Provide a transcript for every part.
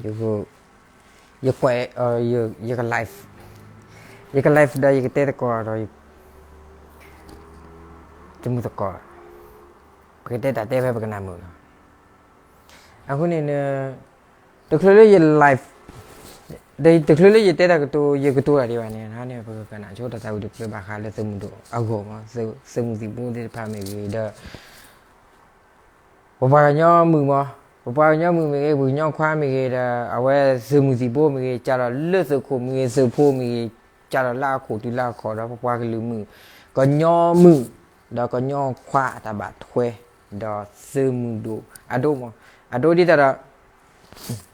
ယ ယကွဲး ယက live, ယက live ဒီးယကတဲသကိးဒီး သမုၢ်သကိး, ပကတဲတၢ်တဲဖဲပကနၣ်မုာ်လီၤ. အဃိန့ၣ် တချုးလၢယ live, တချုးလၢယတဲတၢ်ကတိၤ ယကတိၤတၢ်ဒံးဘၣ်န့ၣ် န့ၣ် ပကကနၣ်ဆိတၢ်သးဝံၣ်တဖျၢၣ်ဘၣ်ဃးလၢသုးမုၢ်ဒိၣ်အဂီၢ်မး, သုးမုၢ်သံၣ်ဘိသ့ၣ်တဖၣ်မ့ၢ်ဂ့ၤဒီး ပပှၤကညီမုာ်မး, ပပှၤကညီမုာ်မ့ၢ်ဂ့ၤ, ပှၤကညီခွါမ့ၢ်ဂ့ၤဒီး အဝဲသုးမုၢ်သံၣ်ဘိမ့ၢ်ဂ့ၤ, ကးဒီးလၢသုးခိၣ်မ့ၢ်ဂ့ၤ, သုးဖိမ့ၢ်ဂ့ၤ, ကးဒီးလၢအခိၣ်တုၤလၢအခိၣ်ဒီး ပပှၤကလုာ်မုာ်, ကညီမုာ်, ဒီးကညီခွါအတၢ်ဘၣ်ထွဲ, ဒီးသုးမုၢ်ဒိၣ်အဒိၣ်မး, အဒိၣ်ဒ်သိးဒီး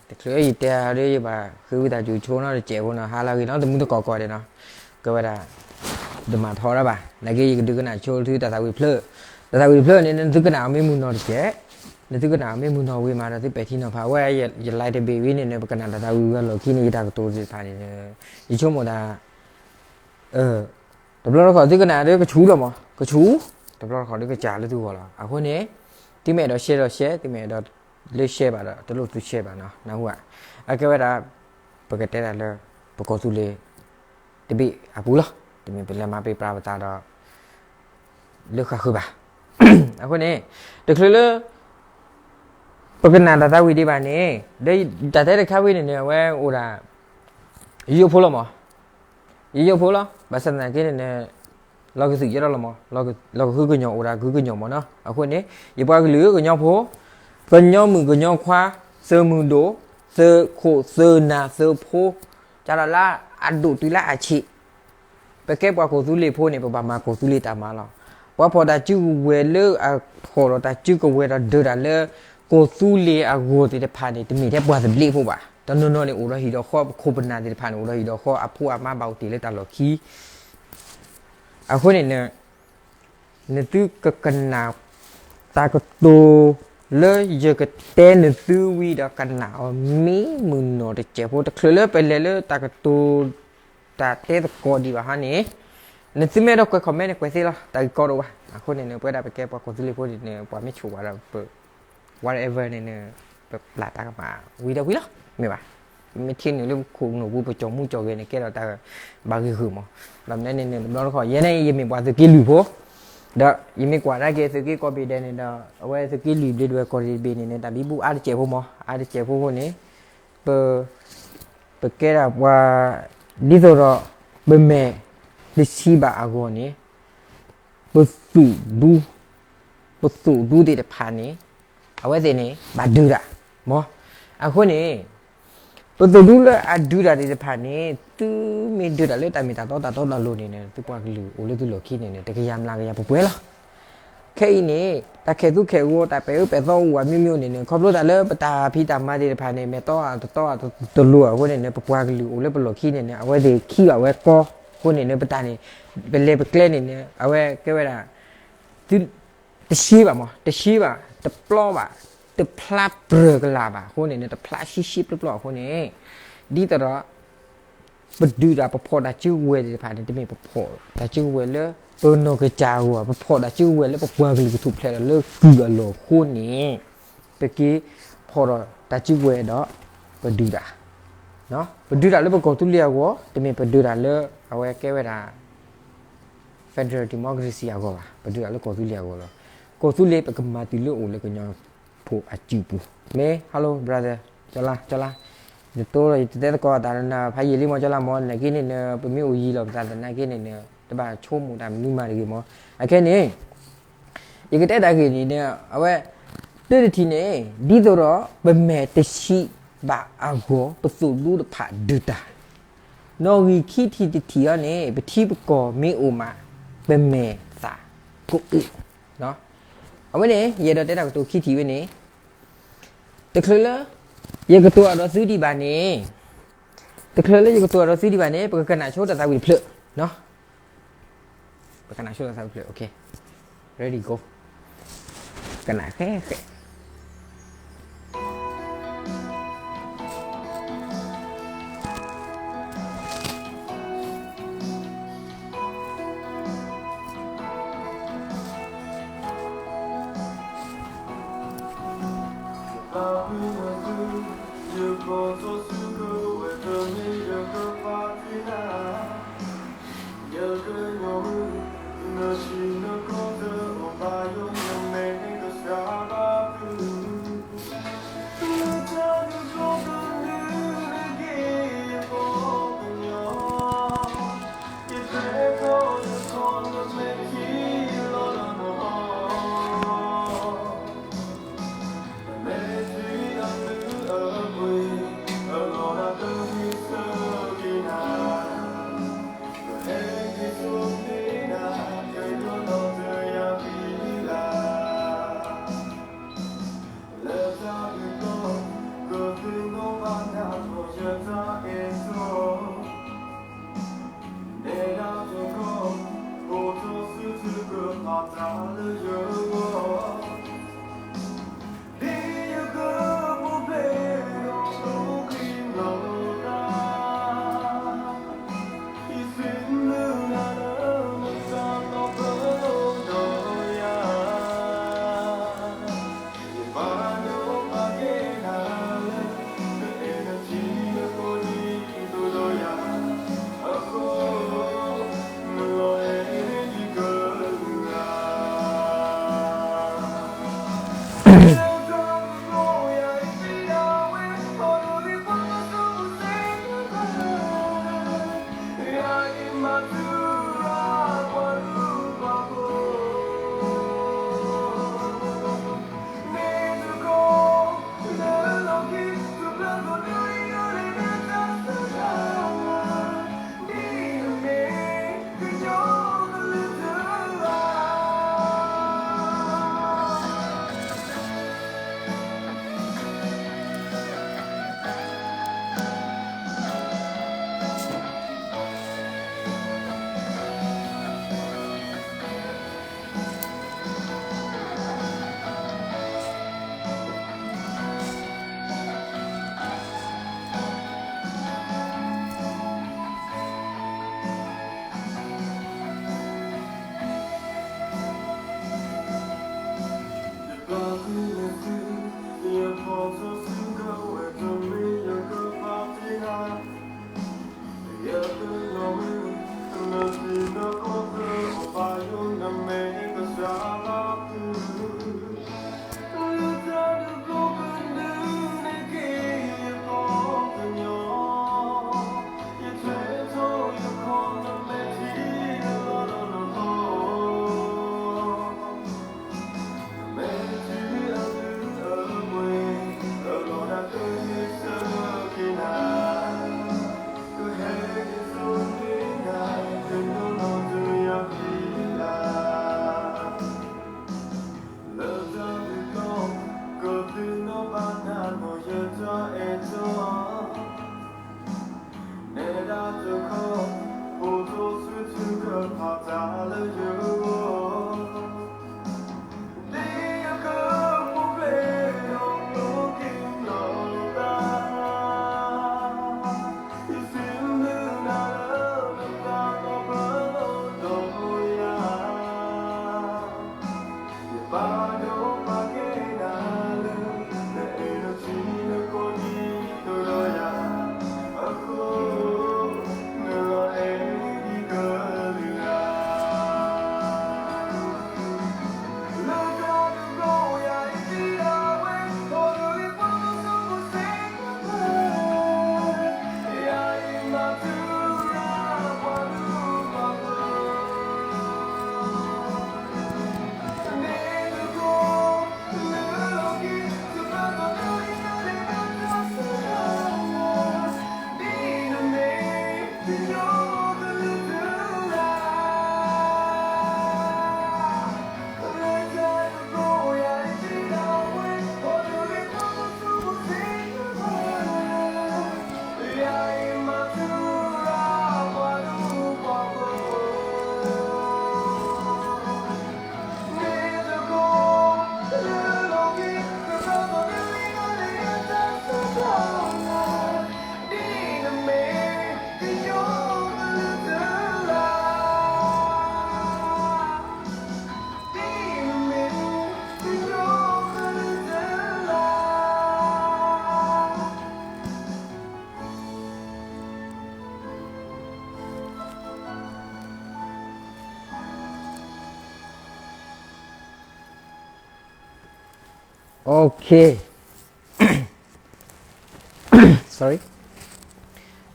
တချုးယတဲဒီး ယဘၣ်ဃ့ဝံသးစူၤဆိနီတစဲးဖိနီၤ, ဟါလၢအဂ့ၤနီၤ သမုၢ်သကိးကိးဂၤဒဲးနီၤ, ကဲဝဲဒၣ် တမၤထီတၢ်ဘၣ်, နာ်က့ယကဒုးကနၣ်ဆိသုတၢ်သးဝံၣ်တဖျၢၣ်, တၢ်သးဝံၣ်တဖျၢၣ်န့ၣ် နသုကနၣ်အီၤမ့ၢ်မုာ်နီၤတစဲး, နသုကနၣ်အီၤမ့ၢ်မုာ်နီၤဝံၤမးဒီး သုပဲာ်ထံနီၤဖးဝဲ, ယ live တဘ့ၣ်ဝံၤန့ၣ်န့ၣ် ပကနၣ်တၢ်သးဝံၣ်ဝဲလီၢ်ခံန့ၣ် ယတၢ်ကတိၤသ့ၣ်တဖၣ်န့ၣ် ယဆိကမိၣ်ဒၣ် တဘျီတခီၣ်သုကနၣ်ဒီးကဆူၣ်လီၤမး, ကဆူၣ်, တဘျီတခီၣ်ဒီးကစၢ်လၢသုဂီၢ်လီၤ. အဃိန့ၣ် သုမ့ၢ်အဲၣ်ဒိး share ဒီး share, သုမ့ၢ်အဲၣ်ဒိးလၢ share ဘၣ်ဒီး တလိၣ်သု share ဘၣ်နီၤ, နၢ်ဟူဧါ. အကဲဝဲဒၣ် ပကတဲဒၣ်လၢ ပကီၢ်သူလ့ၤ တဘ့ၣ်အပူၤလီၤ. တမ့ၢ်ပလဲၤမၤပ့ၤပြးပသးဒီး လၢဃၣ်ဃုာ်ဘၣ်. အဃိန့ၣ် တချုးလၢ ပကနၣ်တၢ်သးဝံၣ်ဒံးဘၣ်န့ၣ် ဒီးတၢ်တဲတခါဝံၤန့ၣ်န့ၣ် အဝဲအိၣ်ဒၣ် ယိယိဖိလီၤမး, ယိယိဖိလီၤ. ဘၣ်ဆၣ်သနာ်က့န့ၣ်န့ၣ် လီၤကသုးကဲထီၣ်လီၤမး, လီၤကဟုကညီၤအိၣ်ဒၣ်ကဟုကညီၤမးနီၤ. အဃိန့ၣ် ယပှၤကလုာ်ကညီဖိ, ကညီမုၣ်ကညီခွါ, သုးမုၢ်ဒိၣ်, သုးခိၣ်သုးနၢ်သုးဖိ, ကးဒီးလၢအဒိၣ်တုၤလၢအဆံး ပကဲပှၤကီၢ်သူလ့ၤဖိန့ၣ် ပဘၣ်မၤကီၢ်သူလ့ၤတၢ်မၤလီၤ. ပှၤဖီၣ်တၢ်စုကဝဲၤလၢအဖီၣ်ဒီးတၢ်စုကဝဲၤဒီးဒၢးတၢ်လၢ ကီၢ်သူလ့ၤအဂီၢ်သ့ၣ်တဖၣ်န့ၣ် တမ့ၢ်ထဲပှၤသဘျ့ဖိဘၣ်. တနီၤနီၤန့ၣ်အိၣ်ဒီးဟံၣ်ဒီးဃီ, ပခိၣ်ပနၢ်သ့ၣ်တဖၣ်န့ၣ် အိၣ်ဒီးဟံၣ်ဒီးဃီ, အဖိအမါဘၣ်အိၣ်တ့ၢ်လၢတၢ်လီၢ်ခံ အဃိန့ၣ် နသုကကနၣ် တၢ်ကတိၤလၢယကတဲနသုဝံၤဒီးကနၣ်အီၤမ့ၢ်မုာ်နီၢ်တစဲးဖိ, တချုးလၢပလဲၤလၢတၢ်ကတိၤ တၢ်တဲသကိးဒံးဘၣ်ဟီန့ၣ်, နသုမ့ၢ်အဲၣ်ဒိးကွဲး comment န့ၣ် ကွဲးသ့လီၤ, တၢ်ဂ့ၢ်ကီတအိၣ်ဘၣ်. အဃိန့ၣ်န့ၣ် ပဝဲဒၣ်ပကဲပှၤကီၢ်သူလ့ၤဖိန့ၣ်န့ၣ် ပှၤမ့ၢ်ဆိၣ်ဝဲဒီးပ whatever န့ၣ်န့ၣ် ပပျၢ်တၢ်ကမၣ်ဝံၤဒီးဝံၤလီၤ, မ့ၢ်ဘၣ်. မ့ၢ်ထံၣ်နုာ်လၢခိၣ်နူာ်ပူၤ ပကၠီၤမူကၠီၤဂဲၤန့ၣ် ကဲထီၣ်တၢ်ဘၣ်ဂ့ၢ်ဂီၢ်မး. ဘၣ်မနုၤန့ၣ်န့ၣ် တဘျီတခီၣ် ယဲန့ၣ် ယမ့ၢ်ပှၤသုးက့လွံၢ်ဖိ, ဒီးယမ့ၢ်ကွၢ်ဒၣ်က့ၤသုးက့ကိးဘ့ၣ်ဒဲးန့ၣ်ဒီး အဝဲသုးက့လွံၢ်ဘျ့ဒဝဲၢ်ကီၢ်တဘ့ၣ်န့ၣ်န့ၣ် တၢ်ဘံဘူအါတစဲးဖိမး, အါတစဲးဖိအဃိန့ၣ် ပ ပကဲဒၣ်ပှၤ ဒ်သိးဒီး ပမဲာ် တဆံဘၣ်အဂီၢ်န့ၣ် ပသိၣ်ဒူ ပသိၣ်ဒူသ့ၣ်တဖၣ်န့ၣ် အဝဲသ့ၣ်န့ၣ် ဘၣ်ဒုးတၢ် မး. အဃိန့ၣ် ပသိၣ်ဒူလၢအဒုးတၢ်သ့ၣ်တဖၣ်န့ၣ် သုမ့ၢ်ဒုးတၢ်လၢတၢ်မ့ၢ်တၢ်တီတၢ်တီတၢ်လိၤန့ၣ်န့ၣ် သုပှၤကလုာ်အိၣ်လၢသုလီၢ်ခံန့ၣ်န့ၣ် တကယၤမျးကယၤပှဲၤပှဲၤလီၤ. ခဲအံၤန့ၣ် တၢ်ခဲၣ်သူခဲၣ်ဂီၤ တၢ်ပဲာ်အၢပဲာ်သီအိၣ်ဝဲမ့ၢ်မ့ၢ်န့ၣ်န့ၣ် ခီဖျိတၢ်လၢပတၢ်ဖံးတၢ်မၤသ့ၣ်တဖၣ်န့ၣ် မဲာ်တီတတီတလိၤအဃိန့ၣ်န့ၣ် ပပှၤကလုာ်အိၣ်လၢပလီၢ်ခံန့ၣ်န့ၣ် အဝဲသ့ၣ်ခံဘၣ်ဝဲကီ အဃိန့ၣ်န့ၣ် ပတၢ်န့ၣ် ပလဲၤပကျဲန့ၣ်န့ၣ် အဝဲကဲဝဲဒၣ် သု တဆှံဘၣ်မး တဆှံဘၣ် တပျီဘၣ် တဖျါပြၢၤကလာ်ဘၣ် အဃိန့ၣ်န့ၣ် တဖျါဆှံဆှံပျီပျီအဃိန့ၣ် ဒ်သိးဒီး ပဒုးတၢ်ပဖီၣ်တၢ်စုကဝဲၤသ့ၣ်တဖၣ်န့ၣ် တမ့ၢ်ပဖီၣ်တၢ်စုကဝဲၤလၢ ပနီၢ်ကစၢ်အဂီၢ် ပဖီၣ်တၢ်စုကဝဲၤလၢပပှၤကလုာ်ကထူၣ်ဖျဲးဒီးလၢကုၢ်အလီၢ်အဃိန့ၣ် ပက့ၤဖီၣ်ဒီးတၢ်စုကဝဲၤဒီး ပဒုးတၢ် ပဒုးတၢ်လၢပကီၢ်သူလ့ၤအဂီၢ် တမ့ၢ်ပဒုးတၢ်လၢ အဝဲကဲဝဲဒၣ် federal democracy အဂီၢ်ဘၣ် ပဒုးတၢ်လၢကီၢ်သူလ့ၤအဂီၢ်လီၤ. ကီၢ်သူလ့ၤပကမၤတုၤလၢအိၣ်လၢကညီဖိအစုပူၤ မ့ၢ် hello brother ကၠီလါ ကၠီလါ ယတိဒီးယတတဲသကိးတၢ်နၤဖးယံာ်လံမး ကၠီလါမး နာ်က့န့ၣ်န့ၣ် ပမ့ၢ်အိၣ်ယံၤလီၤပသးသနာ်က့န့ၣ်န့ၣ် တဘၣ်ဆိကမိၣ်တၢ်မနုၤမးတဂ့ၤမး အခဲန့ၣ် ယကတဲတၢ်ဂ့ၢ်န့ၣ်န့ၣ် အဝဲ တၢ်တထံၣ်န့ၣ် ဒ်သိးဒီး ပမဲာ်တဆံးဘၣ်အဂီၢ် ပသိၣ်ဒူတဖၣ်ဒုးတၢ် နီၣ်ဂံၢ်ခံထံၣ်တထံၣ်အံၤန့ၣ် ပထံပကီၢ်မ့ၢ်အိၣ်မး ပမဲာ်သၣ်ကအိၣ် အဝဲန့ၣ် ယအဲၣ်ဒိးတဲတၢ်ကတိၤခံထံၣ်ဝဲန့ၣ် တချုးလၢ ယကတိၤအဒီးသုဒံးဘၣ်န့ၣ် တချုးလၢယကတိၤအဒီးသုဒံးဘၣ်န့ၣ် ပကကနၣ်ဆိတၢ်သးဝံၣ်တဖျၢၣ် ပကနၣ်ဆိတၢ်သးဝံၣ်တဖျၢၣ် ready go ကနၣ်ဃဲဃဲ ယဘၣ်မုာ်နသု ယကီၢ် Okay, sorry.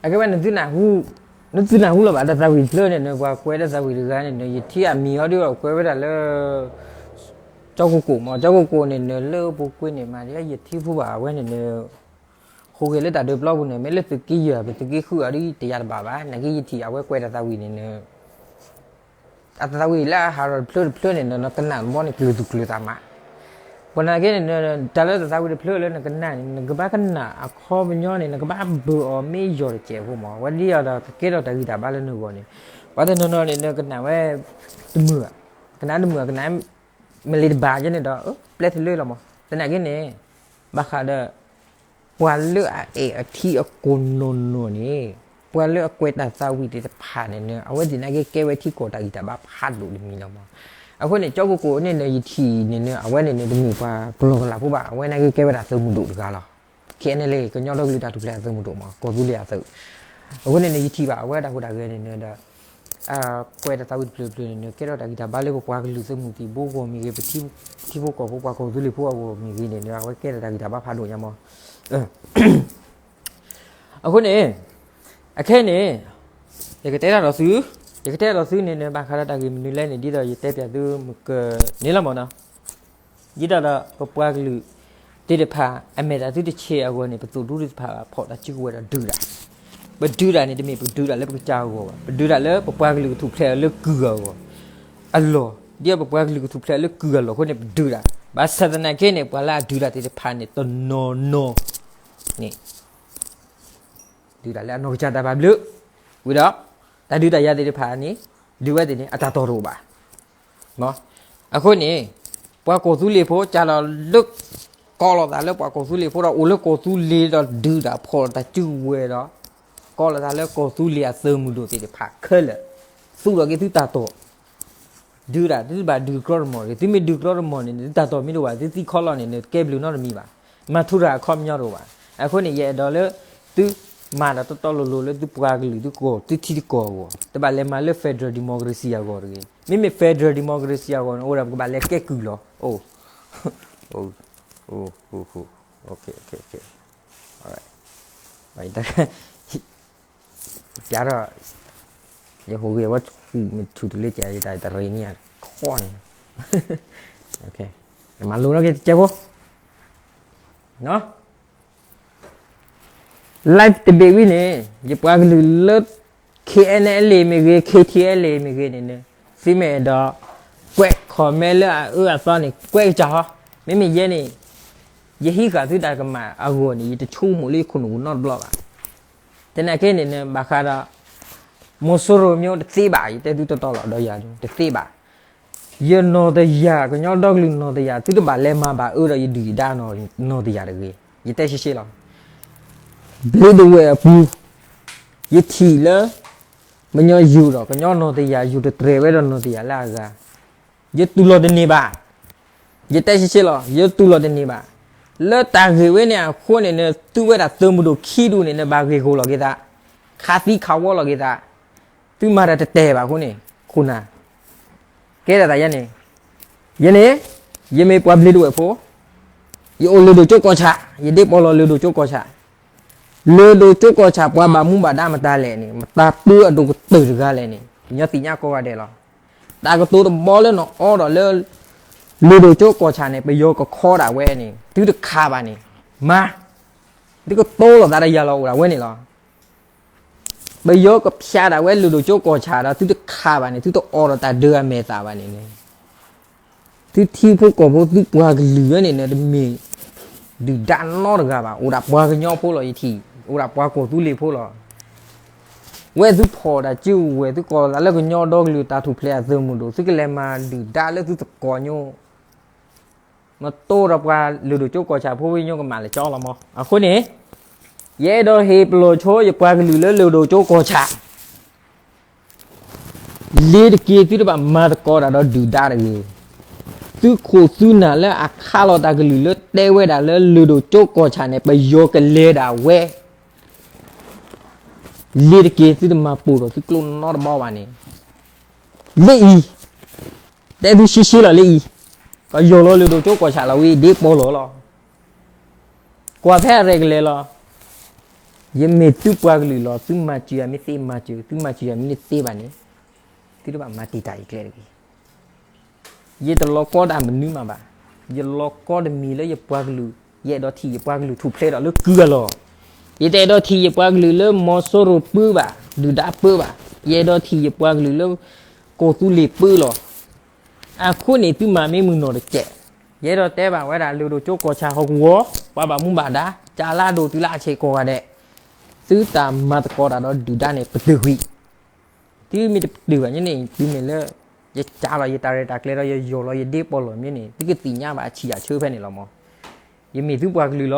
အကဲဝဲ နသုနၢ်ဟူလီၤဘၣ် တၢ်သးဝံၣ်တဖျၢၣ်န့ၣ် နပှၤကွဲးတၢ်သးဝံၣ်တဂၤန့ၣ် နယထံၣ်အမံၤဟီဒုး ကွဲးဝဲဒၣ်လၢ ကၠီကိၢ်ကိၢ်မး, ကၠီကိၢ်ကိၢ်န့ၣ် နလၢပူၤကွံာ်န့ၣ် မၤဒ်ယထံၣ်ဖိဘၣ် အဝဲန့ၣ်န ဃိဂဲၤလၢတၢ်ဒုးပျီပူၤန့ၣ် မ့ၢ်လၢသုးက့ယဲၢ် ပသုးက့ဃုအီၤဒ်တယၤတဘၣ်ဘၣ်, နာ်က့ယထံၣ်အဝဲကွဲးတၢ်သးဝံၣ်န့ၣ် အတၢ်သးဝံၣ်လၢအဟးထီၣ်တဖျၢၣ်တဖျၢၣ်န့ၣ် နကနၣ်မ့ၢ်န့ၣ် ကျုၤသူၣ်ကျုၤသးမး, ပှၤနာ်က့န့ၣ် တၢ်လၢတၢ်သးဝံၣ်တဖျၢၣ်လၢနကနၣ်န့ၣ် နကဘၣ်ကနၣ်အခီပညီန့ၣ် နကဘၣ်ဘၢအီၤမ့ၢ်ယီၤတစဲးဖိမး, ဝဲဒ်အံၤဒီးကကဲထီၣ်တၢ်ဂံၢ်တၢ်ဘါလၢနဂီၢ်န့ၣ်, ပှၤတနီၤနီၤန့ၣ် နကနၣ်ဝဲ တမုာ်ဘၣ်, ကနၣ်တမုာ် ကနၣ် မ့ၢ်လံတဘၣ်ယဲန့ၣ်ဒီး ပျဲတလၢလီၤမး, သနာ်က့န့ၣ် ဘၣ်ဃးဒီး ပှၤလၢအအဲၣ်အထံအကီၢ်နီၢ်နီၢ်န့ၣ် ပှၤလၢအကွဲးတၢ်သးဝံၣ်သ့ၣ်တဖၣ်န့ၣ် အဝဲသ့ၣ်နာ်က့ကဲဝဲထံကီၢ်တၢ်ဂံၢ်တၢ်ဘါဖးဒိၣ်တမံၤလီၤမး, အဃိန့ၣ် ကၠီကိၢ်ကိၢ်န့ၣ် ယထံၣ်န့ၣ် အဝဲန့ၣ်န့ၣ် တမ့ၢ်ပှၤကလီကလးဖိဘၣ်, အဝဲနာ်က့ကဲဝဲဒၣ်သုးမုၢ်ဒိၣ်တဂၤလီၤ, ခဲအံၤန့ၣ်လၢ ကညီဒီကလုာ်တၢ်ထူၣ်ဖျဲးအသုးမုၢ်ဒိၣ်မး ကီၢ်သူလ့ၤအသုး, အဃိန့ၣ်န့ၣ် ယထံၣ်ဘၣ်အဝဲတၢ်ဟူးတၢ်ဂဲၤန့ၣ်ဒီး ကွဲးတၢ်သးဝံၣ်တဖျၢၣ်တဖျၢၣ်န့ၣ် ကဲထီၣ်တၢ်ဂံၢ်တၢ်ဘါလၢပပှၤကလုာ်သုးမုၢ်သံၣ်ဘိအဂီၢ်မ့ၢ်ဂ့ၤ, ပထံဖိကီၢ်ဖိပှၤကီၢ်သူလ့ၤဖိအဂီၢ်မ့ၢ်ဂ့ၤန့ၣ် အဝဲကဲထီၣ်တၢ်ဂံၢ်တၢ်ဘါဖးဒိၣ်ညါမး, အဃိန့ၣ် အခဲအံၤန့ၣ် ယကတဲတၢ်ဒီးသု, ယကတဲတၢ်ဒီးသုန့ၣ်န့ၣ် ဘၣ်ဃးဒီးတၢ်ဂ့ၢ်မနုၤလဲၣ်န့ၣ် ဒ်သိးယတဲပၠးသုမုၢ်ကၢၢ်န့ၣ်လီၤမးနီၤ, ဒ်သိးဒီးပပှၤကလုာ်သ့ၣ်တဖၣ် အမဲာ်တၢ်သုတဆဲးအဂီၢ်န့ၣ် ပသိၣ်ဒူသ့ၣ်တဖၣ်ဖီၣ်တၢ်စုကဝဲၤဒီးဒုးတၢ်, ပဒုးတၢ်န့ၣ် တမ့ၢ်ပဒုးတၢ်လၢပကစၢ်အဂီၢ်ဘၣ်, ပဒုးတၢ်လၢပပှၤကလုာ်ကထူၣ်ဖျဲးအီၤလၢကုၢ်အဂီၢ်, အလီၢ် ဒ်ပပှၤကလုာ်ကထူၣ်ဖျဲးအီၤလၢကုၢ်အလီၢ်အဃိန့ၣ် ပဒုးတၢ်, ဘၣ်ဆၣ်သနာ်က့န့ၣ် ပှၤလၢအဒုးတၢ်သ့ၣ်တဖၣ်န့ၣ် တနီၤနီၤန့ၣ် ဒုးတၢ်လၢအနီၢ်ကစၢ်တၢ်ဘၣ်ဘျုး, ဝံၤဒီး တၢ်ဒုးတၢ်ယၤသ့ၣ်တဖၣ်န့ၣ် ဒုးဝဲသ့ၣ်န့ၣ် အတၢ်တီၢ်တအိၣ်ဘၣ်. အဃိန့ၣ် ပှၤကီၢ်သူလ့ၤဖိ ကၢ်လီၤလၢ ကိးလီၤသးလၢပှၤကီၢ်သူလ့ၤဖိဒီး အိၣ်လၢကီၢ်သူလ့ၤဒီးဒုးတၢ်ဖီၣ်တၢ်စုကဝဲၤဒီး ကိးလီၤသးလၢကီၢ်သူလ့ၤအသုးမုၢ်ဒိၣ်သ့ၣ်တဖၣ်ခဲလၢာ် သူၣ်ထီၣ်က့ၤသုတၢ်တီၢ် ဒုးတၢ် သုတဘၣ်ဒုးကြီတမီၢ်တဂ့ၤ, သုမ့ၢ်ဒုးကြီတမီၢ်န့ၣ် သုတၢ်တီၢ်မ့ၢ်တအိၣ်ဘၣ် သုသံခီလီၤန့ၣ် နတကဲဘျုးနီတမံၤဘၣ်, မၤထူရၤအခီပညီတအိၣ်ဘၣ်. အဃိန့ၣ် ယအဲၣ်ဒိးလၢ သု မၤဒီးတီတီလိၤလိၤလၢသုပှၤကလုာ်သုကီၢ် သုထံသုကီၢ်အဂီၢ်, တဘၣ်လဲၤမၤလၢ federal democracy အဂီၢ်တဂ့ၤ. မ့မ့ၢ် federal democracy အဂီၢ်န့ၣ် အိၣ်ဒၣ်ပကဘၣ်လဲၤကဲကုၢ်လီၤ. အိၣ်, အိၣ်, အိၣ်, ပျးထီၣ်, ယဟူးဂ့ၤဝဲ မ့ၢ်ထူၣ်တလၢကဲ ယတၢ်တရံးန့ၣ် ခီန့ၣ်, မၤလိထီၣ်က့ၤတကဲးဖိ live debate ဝံၤန့ၣ် ယပှၤကလုာ်လၢ K N L A မ့ၢ်ဂ့ၤ K T L A မ့ၢ်ဂ့ၤန့ၣ်န့ၣ် သုမ့ၢ်အဲၣ်ဒိးကွဲး comment လၢအအၢအသီန့ၣ် ကွဲးကစၢ်ဟီ, မ့မ့ၢ်ယဲန့ၣ် ယဟံးဃာ်သုတၢ်ကမၣ်အဂီၢ်န့ၣ် ယတဆိကမိၣ်လၢယခိၣ်နူာ်ပူၤနီတဘျီဘၣ်. သနာ်က့န့ၣ်န့ၣ် ဘၣ်ဃးဒီး မီၤစိရိၤမျိုးတသ့ဘၣ်, ယတဲသုတီတီလီၤ ဒီးယၤတသ့ဘၣ်. ယနီၢ်တယၢ် ကညီဒီကလုာ်နီၢ်တယၢ် သုတဘၣ်လဲၤမၤဘၣ်အၢဒီးယဒုၣ်ယဒါနီၢ်တယၢ်တဂ့ၤ. ယတဲရှဲရှဲလီၤ. ဘျ့းဒဝဲၢ်အပူၤ ယထံၣ်လၢ မညီယိၤဒီး ကညီနီၢ်တယၢ် ယိၤတတြဲၤဝဲဒီးနီၢ်တယၢ်လၢအဂၤ ယတူၢ်လိာ်တန့ၢ်ဘၣ်. ယတဲရှဲရှဲလီၤ ယတူၢ်လိာ်တန့ၢ်ဘၣ်. လၢတၢ်ဂ့ၢ်ဝဲန့ၣ်အဃိန့ၣ် နသုဝဲဒၣ်သုးမုၢ်ဒိၣ်ခံဒူၣ်န့ၣ် နဘၣ်ဂ့ၢ်ဂီၢ်လီၤက့ၤသး, ခးသံခးဝီလီၤက့ၤသး, သုမၤတၢ်တတဲာ်ဘၣ်အဃိန့ၣ် ခိၣ်နၢ် ကဲဒၣ်သးယဲန့ၣ်, ယဲန့ၣ် ယမ့ၢ်ပှၤဘျ့းဒဝဲၢ်ဖိ, ယအိၣ်လၢၢ်ဒိၣ်ကၠိကီၢ်ဆၣ်, ယဒ့ပီၢ်လီၤလၢၢ်ဒိၣ်ကၠိကီၢ်ဆၣ်, လၢၢ်ဒိၣ်ကၠိကီၢ်ဆၣ် ပှၤဘၣ်မူဘၣ်ဒါမတၤလဲၣ်န့ၣ် မတၤပၢအဒိၣ်ကတၢၢ်တဂၤလဲၣ်န့ၣ် ကညီသ့ၣ်ညါကိးဂၤဒဲးလီၤ. တၢ်ကတိၤတဘီလၢနအီဒီးလၢ လၢၢ်ဒိၣ်ကၠိကီၢ်ဆၣ်န့ၣ် ပယီၤကခီဒၣ်ဝဲန့ၣ် သုတခးဘၣ်န့ၣ်, မၤ, သုကတိၤလိာ်သးဒီးယၤလီၤအိၣ်ဒၣ်ဝဲန့ၣ်လီၤ. ပယီၤကဖျါဒၣ်ဝဲလၢၢ်ဒိၣ်ကၠိကီၢ်ဆၣ်ဒီး သုတခးဘၣ်န့ၣ် သုတအိးထီၣ်တၢ်ဒုးအမဲာ်သၣ်ဘၣ်န့ၣ်န့ၣ်, သုထံဖိကီၢ်ဖိသုပှၤကလုာ်ဝဲန့ၣ်န့ၣ် တမ့ၢ်ဒုၣ်ဒါနီတဂၤဘၣ်, အိၣ်ဒၣ်ပှၤကညီဖိလီၤယထံၣ်, အိၣ်ဒၣ်ပှၤကီၢ်သူလ့ၤဖိလီၤ. ဝဲသုဖီၣ်တၢ်စုကဝဲၤ သုကိးသးလၢကညီဒီကလုာ်တၢ်ထူၣ်ဖျဲးအသုးမုၢ်ဒိၣ် သုကလဲၤမၤဒုၣ်ဒါလၢသုသကိးညိ မတိဒီးပှၤလၢၢ်ဒိၣ်ကၠိကီၢ်ဆၣ်ဖိဝံၤညိကမၣ်လၢကၠီလီၤမး. အဃိန့ၣ် ယအဲၣ်ဒိးဟ့ၣ်ပလီၢ်ဆိယပှၤကလုာ်လၢလၢၢ်ဒိၣ်ကၠိကီၢ်ဆၣ် လ့ၤတက့ၤသုတဘၣ်မၤသကိးတၢ်ဒီးဒုၣ်ဒါတဂ့ၤ. သုခိၣ်သုနၢ်လၢအခးလီၤတၢ်ကလုၢ်လၢတဲဝဲဒၣ်လၢလၢၢ်ဒိၣ်ကၠိကီၢ်ဆၣ်န့ၣ် ပယီၤကလဲၤဒၣ်ဝဲ လ့ၤတက့ၤသုတမၤပိာ်ထီၣ်သုကျိနီတဘီဘၣ်န့ၣ်, လၢအံၤ, တဲသုရှဲရှဲလီၤလၢအံၤ, ကယီၢ်လီၤလၢၢ်ဒိၣ်ကၠိကီၢ်ဆၣ်လီၤဝံၤ ဒ့ပီၢ်လီၤလီၤ. ကွၢ်ဖဲအရဲၣ်ကလဲၤလီၤ. ယမ့ၢ်သုပှၤကလုာ်လီၤ သုမၤစၢၤယၤမ့ၢ်သ့မၤစၢၤ သုမၤစၢၤယၤမ့ၢ်တသ့ဘၣ်န့ၣ်, သုတဘၣ်မၤတံာ်တာ်ယကျဲတဂ့ၤ. ယတလီၤကီတၢ်မနုၤမးဘၣ်. ယလီၤကီတမံၤလၢယပှၤကလုာ်, ယအဲၣ်ဒိးထံၣ်ယပှၤကလုာ်ထူၣ်ဖျဲးဒီးလၢကုၢ်အလီၢ်, ယတအဲၣ်ဒိးထံၣ်ယပှၤကလုာ်လၢမီၤစိရိၤပၢဘၣ်, ဒုၣ်ဒါပၢဘၣ်, ယအဲၣ်ဒိးထံၣ်ယပှၤကလုာ်လၢ ကီၢ်သူလ့ၤပၢလီၤ. အဃိန့ၣ် သုမၤမ့ၢ်မုၢ်နီၢ်တကဲး, ယအဲၣ်ဒိးတဲဘၣ်ဝဲဒၣ်လၢၢ်ဒိၣ်ကၠိကီၢ်ဆၣ်ဟီၣ်ကဝီၤ, ပှၤဘၣ်မူဘၣ်ဒါ, ကၢ်လၢဒိၣ်တုၤလၢအဆံးကိးဂၤဒဲး, သုတၢ်မၤသကိးတၢ်ဒီးဒုၣ်ဒါန့ၣ် ပတုာ်ကွံာ် သုမ့ၢ်တပတုာ်ဘၣ်န့ၣ် သုမ့ၢ်လၢ ယကးလီၤယတၢ်ရဲၣ်တၢ်ကျဲၤဒီးယယီၢ်လီၤယဒ့ပီၢ်လီၤမ့ၢ်န့ၣ် သုကသ့ၣ်ညါဘၣ်အဆံးအဆၢဖဲန့ၣ်လီၤမး. ယမ့ၢ်သုပှၤကလုာ်လီၤ.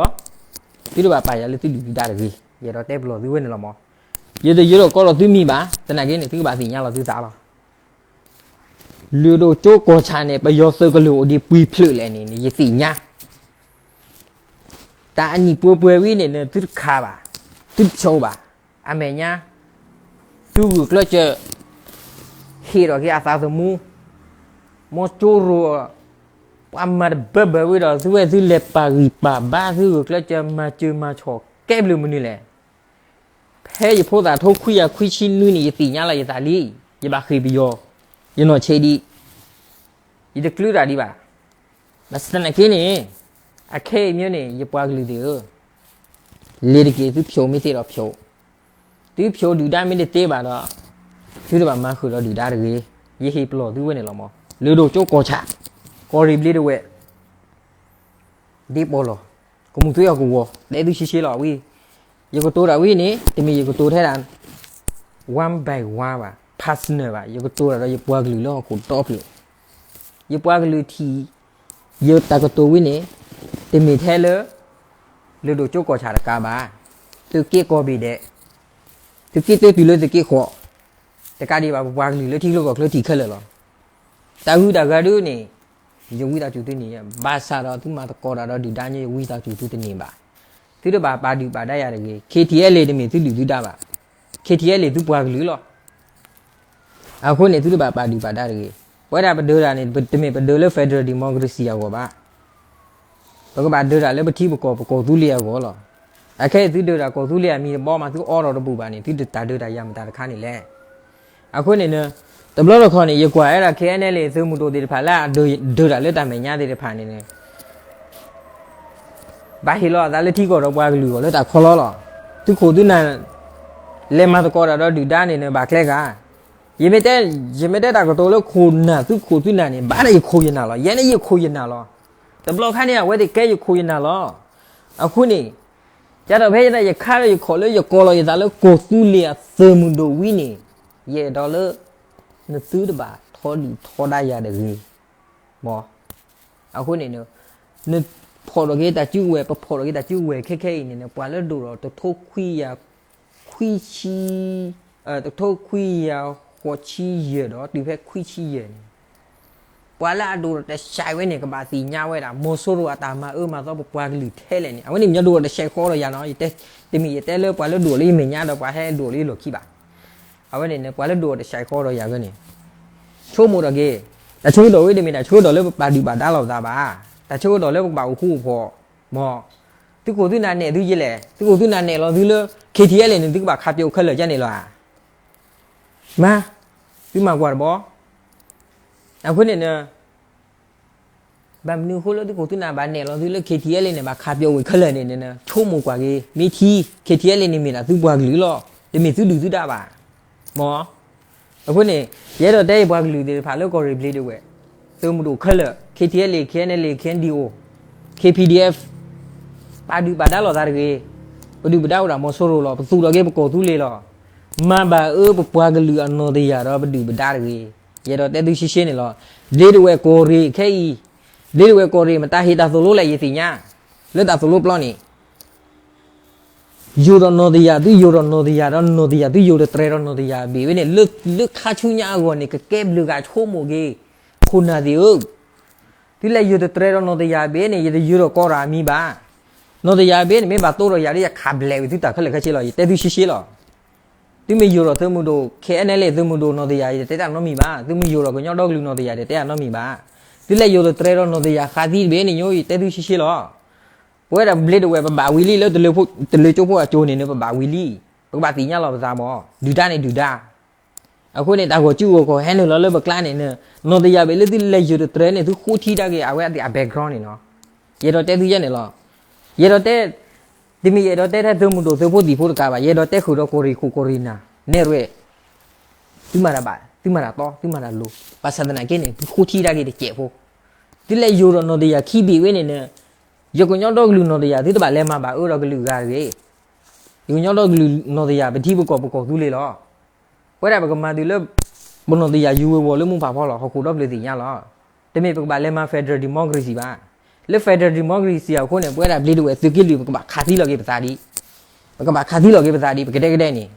သုတဘၣ်ပာ်ယၤလၢသုဒုၣ်ဒုၣ်ဒါတဂ့ၤ. ယအဲၣ်ဒိးတဲပလီၢ်သုဝဲန့ၣ်လီၤမး. ယတယၢၤဒီးကီလီၤသုမံၤဘၣ်, သနာ်က့န့ၣ် သုကဘၣ်သ့ၣ်ညါလီၤသုသးလီၤ. လၢၢ်ဒိၣ်ကၠိကီၢ်ဆၣ်န့ၣ် ပယီၤသုးကလၢၢ်အိၣ်ဒံးပှဲၤဖျၢၣ်လဲၣ်န့ၣ် ယသ့ၣ်ညါ တၢ်အနံၣ်ပှဲၤပှဲၤဝံၤန့ၣ် သုတခးဘၣ်, သုတဖျိးဘၣ်. အမဲာ်ညါ သုဂုာ်ကျဲးစၢး ဟ့ၣ်ထီၣ်က့ၤအသးသမူ, မီၤစိရိၤ ပှၤမၤတဘၢဘၢဝံၤဒီး သုဝဲသုလဲၤပာ်ဂံၢ်ပာ်ဘါ သုဂုာ်ကျဲးစၢးမၤစၢၤမၤဆှီၣ်ကဲဘျုးမနုၤလဲၣ်. ဖဲယဖိသၣ်ထိခွံကယၤခွံဆံနွံန့ၣ် ယသ့ၣ်ညါလီၤယသးလံ, ယဘၣ်ဃ့ၢ်ပယီၤ, ယနီၢ်ဆံးဒံး, ယတကျုးတၢ်ဒံးဘၣ်. ဘၣ်ဆၣ်သနာ်က့န့ၣ် အခဲအံၤမ့ၢ်န့ၣ် ယပှၤကလုာ်သ့ၣ်ဧၢ, လ့ၤတက့ၤသုဖျိးမ့ၢ်သ့ဒီးဖျိး, သုဖျိးဒုၣ်ဒါမ့ၢ်တသ့ဘၣ်ဒီး သုတဘၣ်မၤဃုာ်ဒီးဒုၣ်ဒါတဂ့ၤ. ယဟ့ၣ်ပလီၢ်သုဝဲန့ၣ်လီၤမး. လၢၢ်ဒိၣ်ကၠိကီၢ်ဆၣ်, ကီၢ်ရ့ၣ်ဘျ့းဒဝဲၢ် ဒ့ပီၢ်လီၤ, ကမူၣ်သွ့အကဝီၤ တဲသုရှဲရှဲလီၤဝံၤ, ယကတိၤတၢ်ဝံၤန့ၣ် တမ့ၢ်ယကတိၤထဲဒၣ် one by one ဘၣ်, personal ဘၣ်, ယကတိၤတၢ်ဒီးယပှၤကလုာ်လၢဟီၣ်ခိၣ်ဒီဖျၢၣ်, ယပှၤကလုာ်ထံၣ် ယတၢ်ကတိၤဝံၤန့ၣ် တမ့ၢ်ထဲလၢ လၢၢ်ဒိၣ်ကၠိကီၢ်ဆၣ်တကးဘၣ်, သုးက့ကီၢ်ဘ့ၣ်ဒဲး, သုးက့တၢတုၤလၢသုးက့ဃိး, တကးဒံးဘၣ် ပပှၤကလုာ်လၢထံချၢကီၢ်ချၢထံၣ်ခဲလၢာ်လီၤ. တၢ်ဂုၤတၢ်ဂၤဒုန့ၣ် ယဝံသးစူၤသုန့ၢ်, ဘၣ်ဆၣ်ဒီးသုမၤသကိးတၢ်ဒီးဒုၣ်ဒါညါ ယဝံသးစူၤသုတန့ၢ်ဘၣ်. သုတဘၣ်ပာ်ဒုၣ်ပာ်ဒါယၤတဂ့ၤ. ခ့ထံအဲလ့ၣ်တမ့ၢ်သုဒုၣ်သုဒါဘၣ်. ခ့ထံအဲလ့ၣ်သုပှၤကလုာ်လီၤ. အဃိန့ၣ် သုတဘၣ်ပာ်ဒုၣ်ပာ်ဒါတဂ့ၤ. ပဝဲဒၣ်ပဒုးတၢ်န့ၣ် တမ့ၢ်ပဒုးလၢ federal democracy အဂီၢ်ဘၣ်. ပကဘၣ်ဒုးတၢ်လၢပထံပကီၢ်ပကီၢ်သူလ့ၤအဂီၢ်လီၤ. အခဲအံၤသုဒုးတၢ်ကီၢ်သူလ့ၤအမံၤတဘီမး သုအီထီၣ်တဘူၣ်ဘၣ်န့ၣ် သုတတၢ်ဒုးတၢ်ယၤမတၤတခါန့ၣ်လဲၣ်. အဃိန့ၣ် တဘျီတခီၣ်န့ၣ် ယကွၢ်ဝဲဒၣ် ခ့အဲၣ်အဲၣ်လ့ၣ် သုးမုၢ်ဒိၣ်သ့ၣ်တဖၣ်လၢအဒုးတၢ်လၢတၢ်မဲာ်ညါသ့ၣ်တဖၣ်န့ၣ် ဘၣ်ဟ့ၣ်လီၤအသးလၢထံကီၢ်ဒီးပှၤကလုာ်အဂီၢ်လၢတၢ်ခီလီလီၤ. သုးခိၣ်သုးနၢ် လဲၤမၤသကိးတၢ်ဒီးဒုၣ်ဒါန့ၣ်န့ၣ် ဘၣ်ကျဲဂၤ. ယမ့ၢ်တဲတၢ်ကတိၤလၢခိၣ်နၢ် သုးခိၣ်သုးနၢ်န့ၣ် ဘၣ်ဒၣ်ယခိၣ်ယနၢ်လီၤ. ယဲန့ၣ်ယခိၣ်ယနၢ်လီၤ. တဘျီခါန့ၣ် အဝဲသ့ၣ်ကဲယခိၣ်ယနၢ်လီၤ. အဃိန့ၣ် ကၢ်ဒီးဖဲယဲဒၣ်ယခါဒီးယခီၣ်လၢယကိးလီၤယသးလၢ ကီၢ်သူလ့ၤအသုးမုၢ်ဒိၣ်ဝံၤန့ၣ် ယအဲၣ်ဒိးလၢ နသုတဘၣ်ထီဒုၣ်ထီဒါယၤတဂ့ၤ. မ့ၢ် အဃိန့ၣ် နဖီၣ်ထီၣ်က့ၤတၢ်စုကဝဲၤ ပဖီၣ်ထီၣ်က့ၤတၢ်စုကဝဲၤခဲခဲအံၤန့ၣ်န့ၣ် ပှၤလၢဒိၣ်ဒီးတထိခွံကယၤ ခွံဆံ တထိခွံကယၤဃိးဆံယဲၢ်ဒီးတုၤဖဲခွံဆံယဲၢ်န့ၣ် ပှၤလၢအဒိၣ်ဒီးတၢ်ဆဲးဝဲန့ၣ် ကဘၣ်သ့ၣ်ညါဝဲဒၣ် မီၤစိရိၤအတၢ်မၤအၢမၤသီပပှၤကလုာ်ထဲလဲၣ်န့ၣ် အဝဲန့ၣ်မ့ၢ်ဒိၣ်ဒီးတၢ်ဆဲးဃီဒီးယၤနီၤ. တမ့ၢ်ယတဲလၢပှၤလၢဒိၣ်လၢယမဲာ်ညါဒီးပှၤဟဲဒိၣ်လၢယလီၢ်ခံဘၣ်. အဝဲန့ၣ်န့ၣ် ပှၤလၢဒိၣ်ဒီးတၢ်ဆဲးဃီဒီးယၤဂ့ၤန့ၣ် ဆိကမိၣ်ထီၣ်က့ၤ တၢ်ဆၢကတီၢ်ဝဲတမ့ၢ်တၢ်ဆၢကတီၢ်လၢပပာ်ဒုၣ်ပာ်ဒါလိာ်ပသးဘၣ်. တၢ်ဆၢကတီၢ်လၢပကဘၣ်အိၣ်ဃူအိၣ်ဖိး မ့ၢ် သုးခိၣ်သုးနၢ်နဲၣ်သုယလဲၣ်. သုးခိၣ်သုးနၢ်နဲၣ်လီၤသုလၢ ခ့ထံအဲလ့ၣ်န့ၣ် သုကဘၣ်ခးပၠိးခဲလၢာ်ကန့ၣ်လီၤဧါ. မ့ၢ် သုမၤကွၢ်တဘျီ. အဃိန့ၣ်န့ၣ် ဘၣ်မနုၤအဃိလၢသုးခိၣ်သုးနၢ်ဘၣ်နဲၣ်လီၤသုလၢ ခ့ထံအဲလ့ၣ်န့ၣ် ဘၣ်ခးပၠိးဝဲခဲလၢာ်န့ၣ်န့ၣ် ဆိကမိၣ်ကွၢ်က့ၤ မ့ၢ်ထံ ခ့ထံအဲလ့ၣ်န့ၣ်မ့ၢ်ဒၣ်သုပှၤကလုာ်လီၤ. တမ့ၢ်သုဒုၣ်သုဒါဘၣ်. မ့ၢ် အဃိန့ၣ် ယအဲၣ်ဒိးတဲယပှၤကလုာ်သ့ၣ်တဖၣ်လၢကီၢ်ရ့ၣ်ဘျ့းဒဝဲၢ် သုးမုၢ်ဒိၣ်ခဲလၢာ် ခ့ထံအဲလ့ၣ် ခ့ၣ်အဲၣ်အဲၣ်လ့ၣ် ခ့ၣ်အဲၣ်ဒံၣ်အိၣ် ခ့ၣ်ပံၣ်ဒံၣ်အဲၣ် ပာ်ဒုၣ်ပာ်ဒါလိာ်သးတဂ့ၤ. ပဒုၣ်ပဒါအိၣ်ဒၣ်မီၤစိရိၤလီၤ. ပသူၣ်ထီၣ်က့ၤပကီၢ်သူလ့ၤလီၤ. မၤဘၣ်အၢပပှၤကလုာ်အနီၢ်တယၢ်ဒီးပဒုၣ်ပဒါတဂ့ၤ. ယအဲၣ်ဒိးတဲသုရှဲရှဲန့ၣ်လီၤ. ဘျ့းဒဝဲၢ်ကီၢ်ရ့ၣ်ခဲအံၤ ဘျ့းဒဝဲၢ်ကီၢ်ရ့ၣ် မတၤဟ့ၣ်တၢ်သိၣ်လိလၢယသ့ၣ်ညါ လၢတၢ်သိၣ်လိပျီန့ၣ် ယိၤဒီးနီၢ်တယၢ် သုယိၤဒီးနီၢ်တယၢ်ဒီးနီၢ်တယၢ် သုယိၤတတြဲၤဒီးနီၢ်တယၢ်ဘ့ၣ်ဝဲန့ၣ် လၢခါဆူညါအဂီၢ်န့ၣ် ကကဲဘျုးဂၤဆိကမိၣ်က့ၤ ခိၣ်နၢ်သ့ၣ်ဧၢ, သုလဲၤယိၤတတြဲၤဒီးနီၢ်တယၢ်ဘ့ၣ်န့ၣ် ယတယိၤဒီးကီးတၢ်အမံၤဘၣ်. နီၢ်တယၢ်ဘ့ၣ်န့ၣ် မ့ၢ်ဘၣ်တိၢ်ဒီးယၤဒီး ယခးဘျဲးဝံၤသုတၢ်ခဲလၢာ်ခဲဆ့လီၤ. ယတဲသုရှဲရှဲလီၤ. သုမ့ၢ်ယိၤဒီးသုးမုၢ်ဒိၣ် ခ့ၣ်အဲၣ်အဲၣ်လ့ၣ် သုးမုၢ်ဒိၣ်နီၢ်တယၢ် ယတတဲတၢ်နီတမံၤဘၣ်. သုမ့ၢ်ယိၤဒီးကညီဒီကလုာ်နီၢ်တယၢ် ယတတဲတၢ်နီတမံၤဘၣ်. သုလဲၤယိၤတတြဲၤဒီးနီၢ်တယၢ်ဃးသံတဘ့ၣ်န့ၣ် ယတဲသုရှဲရှဲလီၤ. ပဝဲဒၣ်ဘျ့းဒဝဲၢ် ပဘၣ်ဝံၤလံလၢ တလၢကၠိဖိအစိၤန့ၣ်န့ၣ် ပဘၣ်ဝံၤလံ. ပကဘၣ်သ့ၣ်ညါလီၤပသးမး ဒုၣ်ဒါန့ၣ်ဒုၣ်ဒါ. အဃိန့ၣ် တၢ်ဂီၤစုဂီၤခီၣ်ဟဲနုာ်လီၤလၢပကျါန့ၣ်န့ၣ် နီၢ်တယၢ်ဘ့ၣ်လၢသုလဲၤယိၤတတြဲၤန့ၣ် သုဃိထံတၢ်ဂ့ၢ် အဝဲအသ့ၣ်အ background န့ၣ်နီၤ. ယအဲၣ်ဒိးတဲသုယဲန့ၣ်လီၤ. ယအဲၣ်ဒိးတဲ တမ့ၢ်ယအဲၣ်ဒိးတဲထဲသုးမုၢ်ဒိၣ်သုးဖိသံၣ်ဖိတကးဘၣ် ယအဲၣ်ဒိးတဲဃုာ်ဒီးကီၢ်ရ့ၣ်ခိၣ်ကီၢ်ရ့ၣ်နၢ် နဲၣ်ရွဲၣ် သုမၤတၢ်ဘၣ် သုမၤတၢ်တီ သုမၤတၢ်လိၤ ဘၣ်ဆၣ်သနာ်က့န့ၣ် သုဃိထံတၢ်ဂ့ၢ်တစဲးဖိ သုလဲၤယိၤဒီးနီၢ်တယၢ်ခံဘ့ၣ်ဝဲန့ၣ်န့ၣ် ယကညီဒီကလုာ်နီၢ်တယၢ် သုတဘၣ်လဲၤမၤဘၣ်အၢဒီးကလုာ်ဂၤတဂ့ၤ. ယကညီဒီကလုာ်နီၢ်တယၢ် ပထံပကီၢ်ပကီၢ်သူလ့ၤလီၤ. ပဝဲဒၣ်ပကမၤတုၤလၢ ပနီၢ်တယၢ်ယူၤဝ့ၤဝီၤလၢမိၢ်ပၢ်ဖီလီၤ ဟီၣ်ခိၣ်ဒီဖျၢၣ်သ့ၣ်ညါလီၤ. တမ့ၢ်ပကဘၣ်လဲၤမၤ federal democracy ဘၣ်. လၢ federal democracy အဃိန့ၣ် ပဝဲဒၣ်ဘျ့းဒဝဲၢ်သုးက့လွံၢ် ပကဘၣ်ခးသံလီၤက့ၤပသးဒံး. ပကဘၣ်ခးသံလီၤက့ၤပသးဒံး ပကဒဲကဒဲန့ၣ်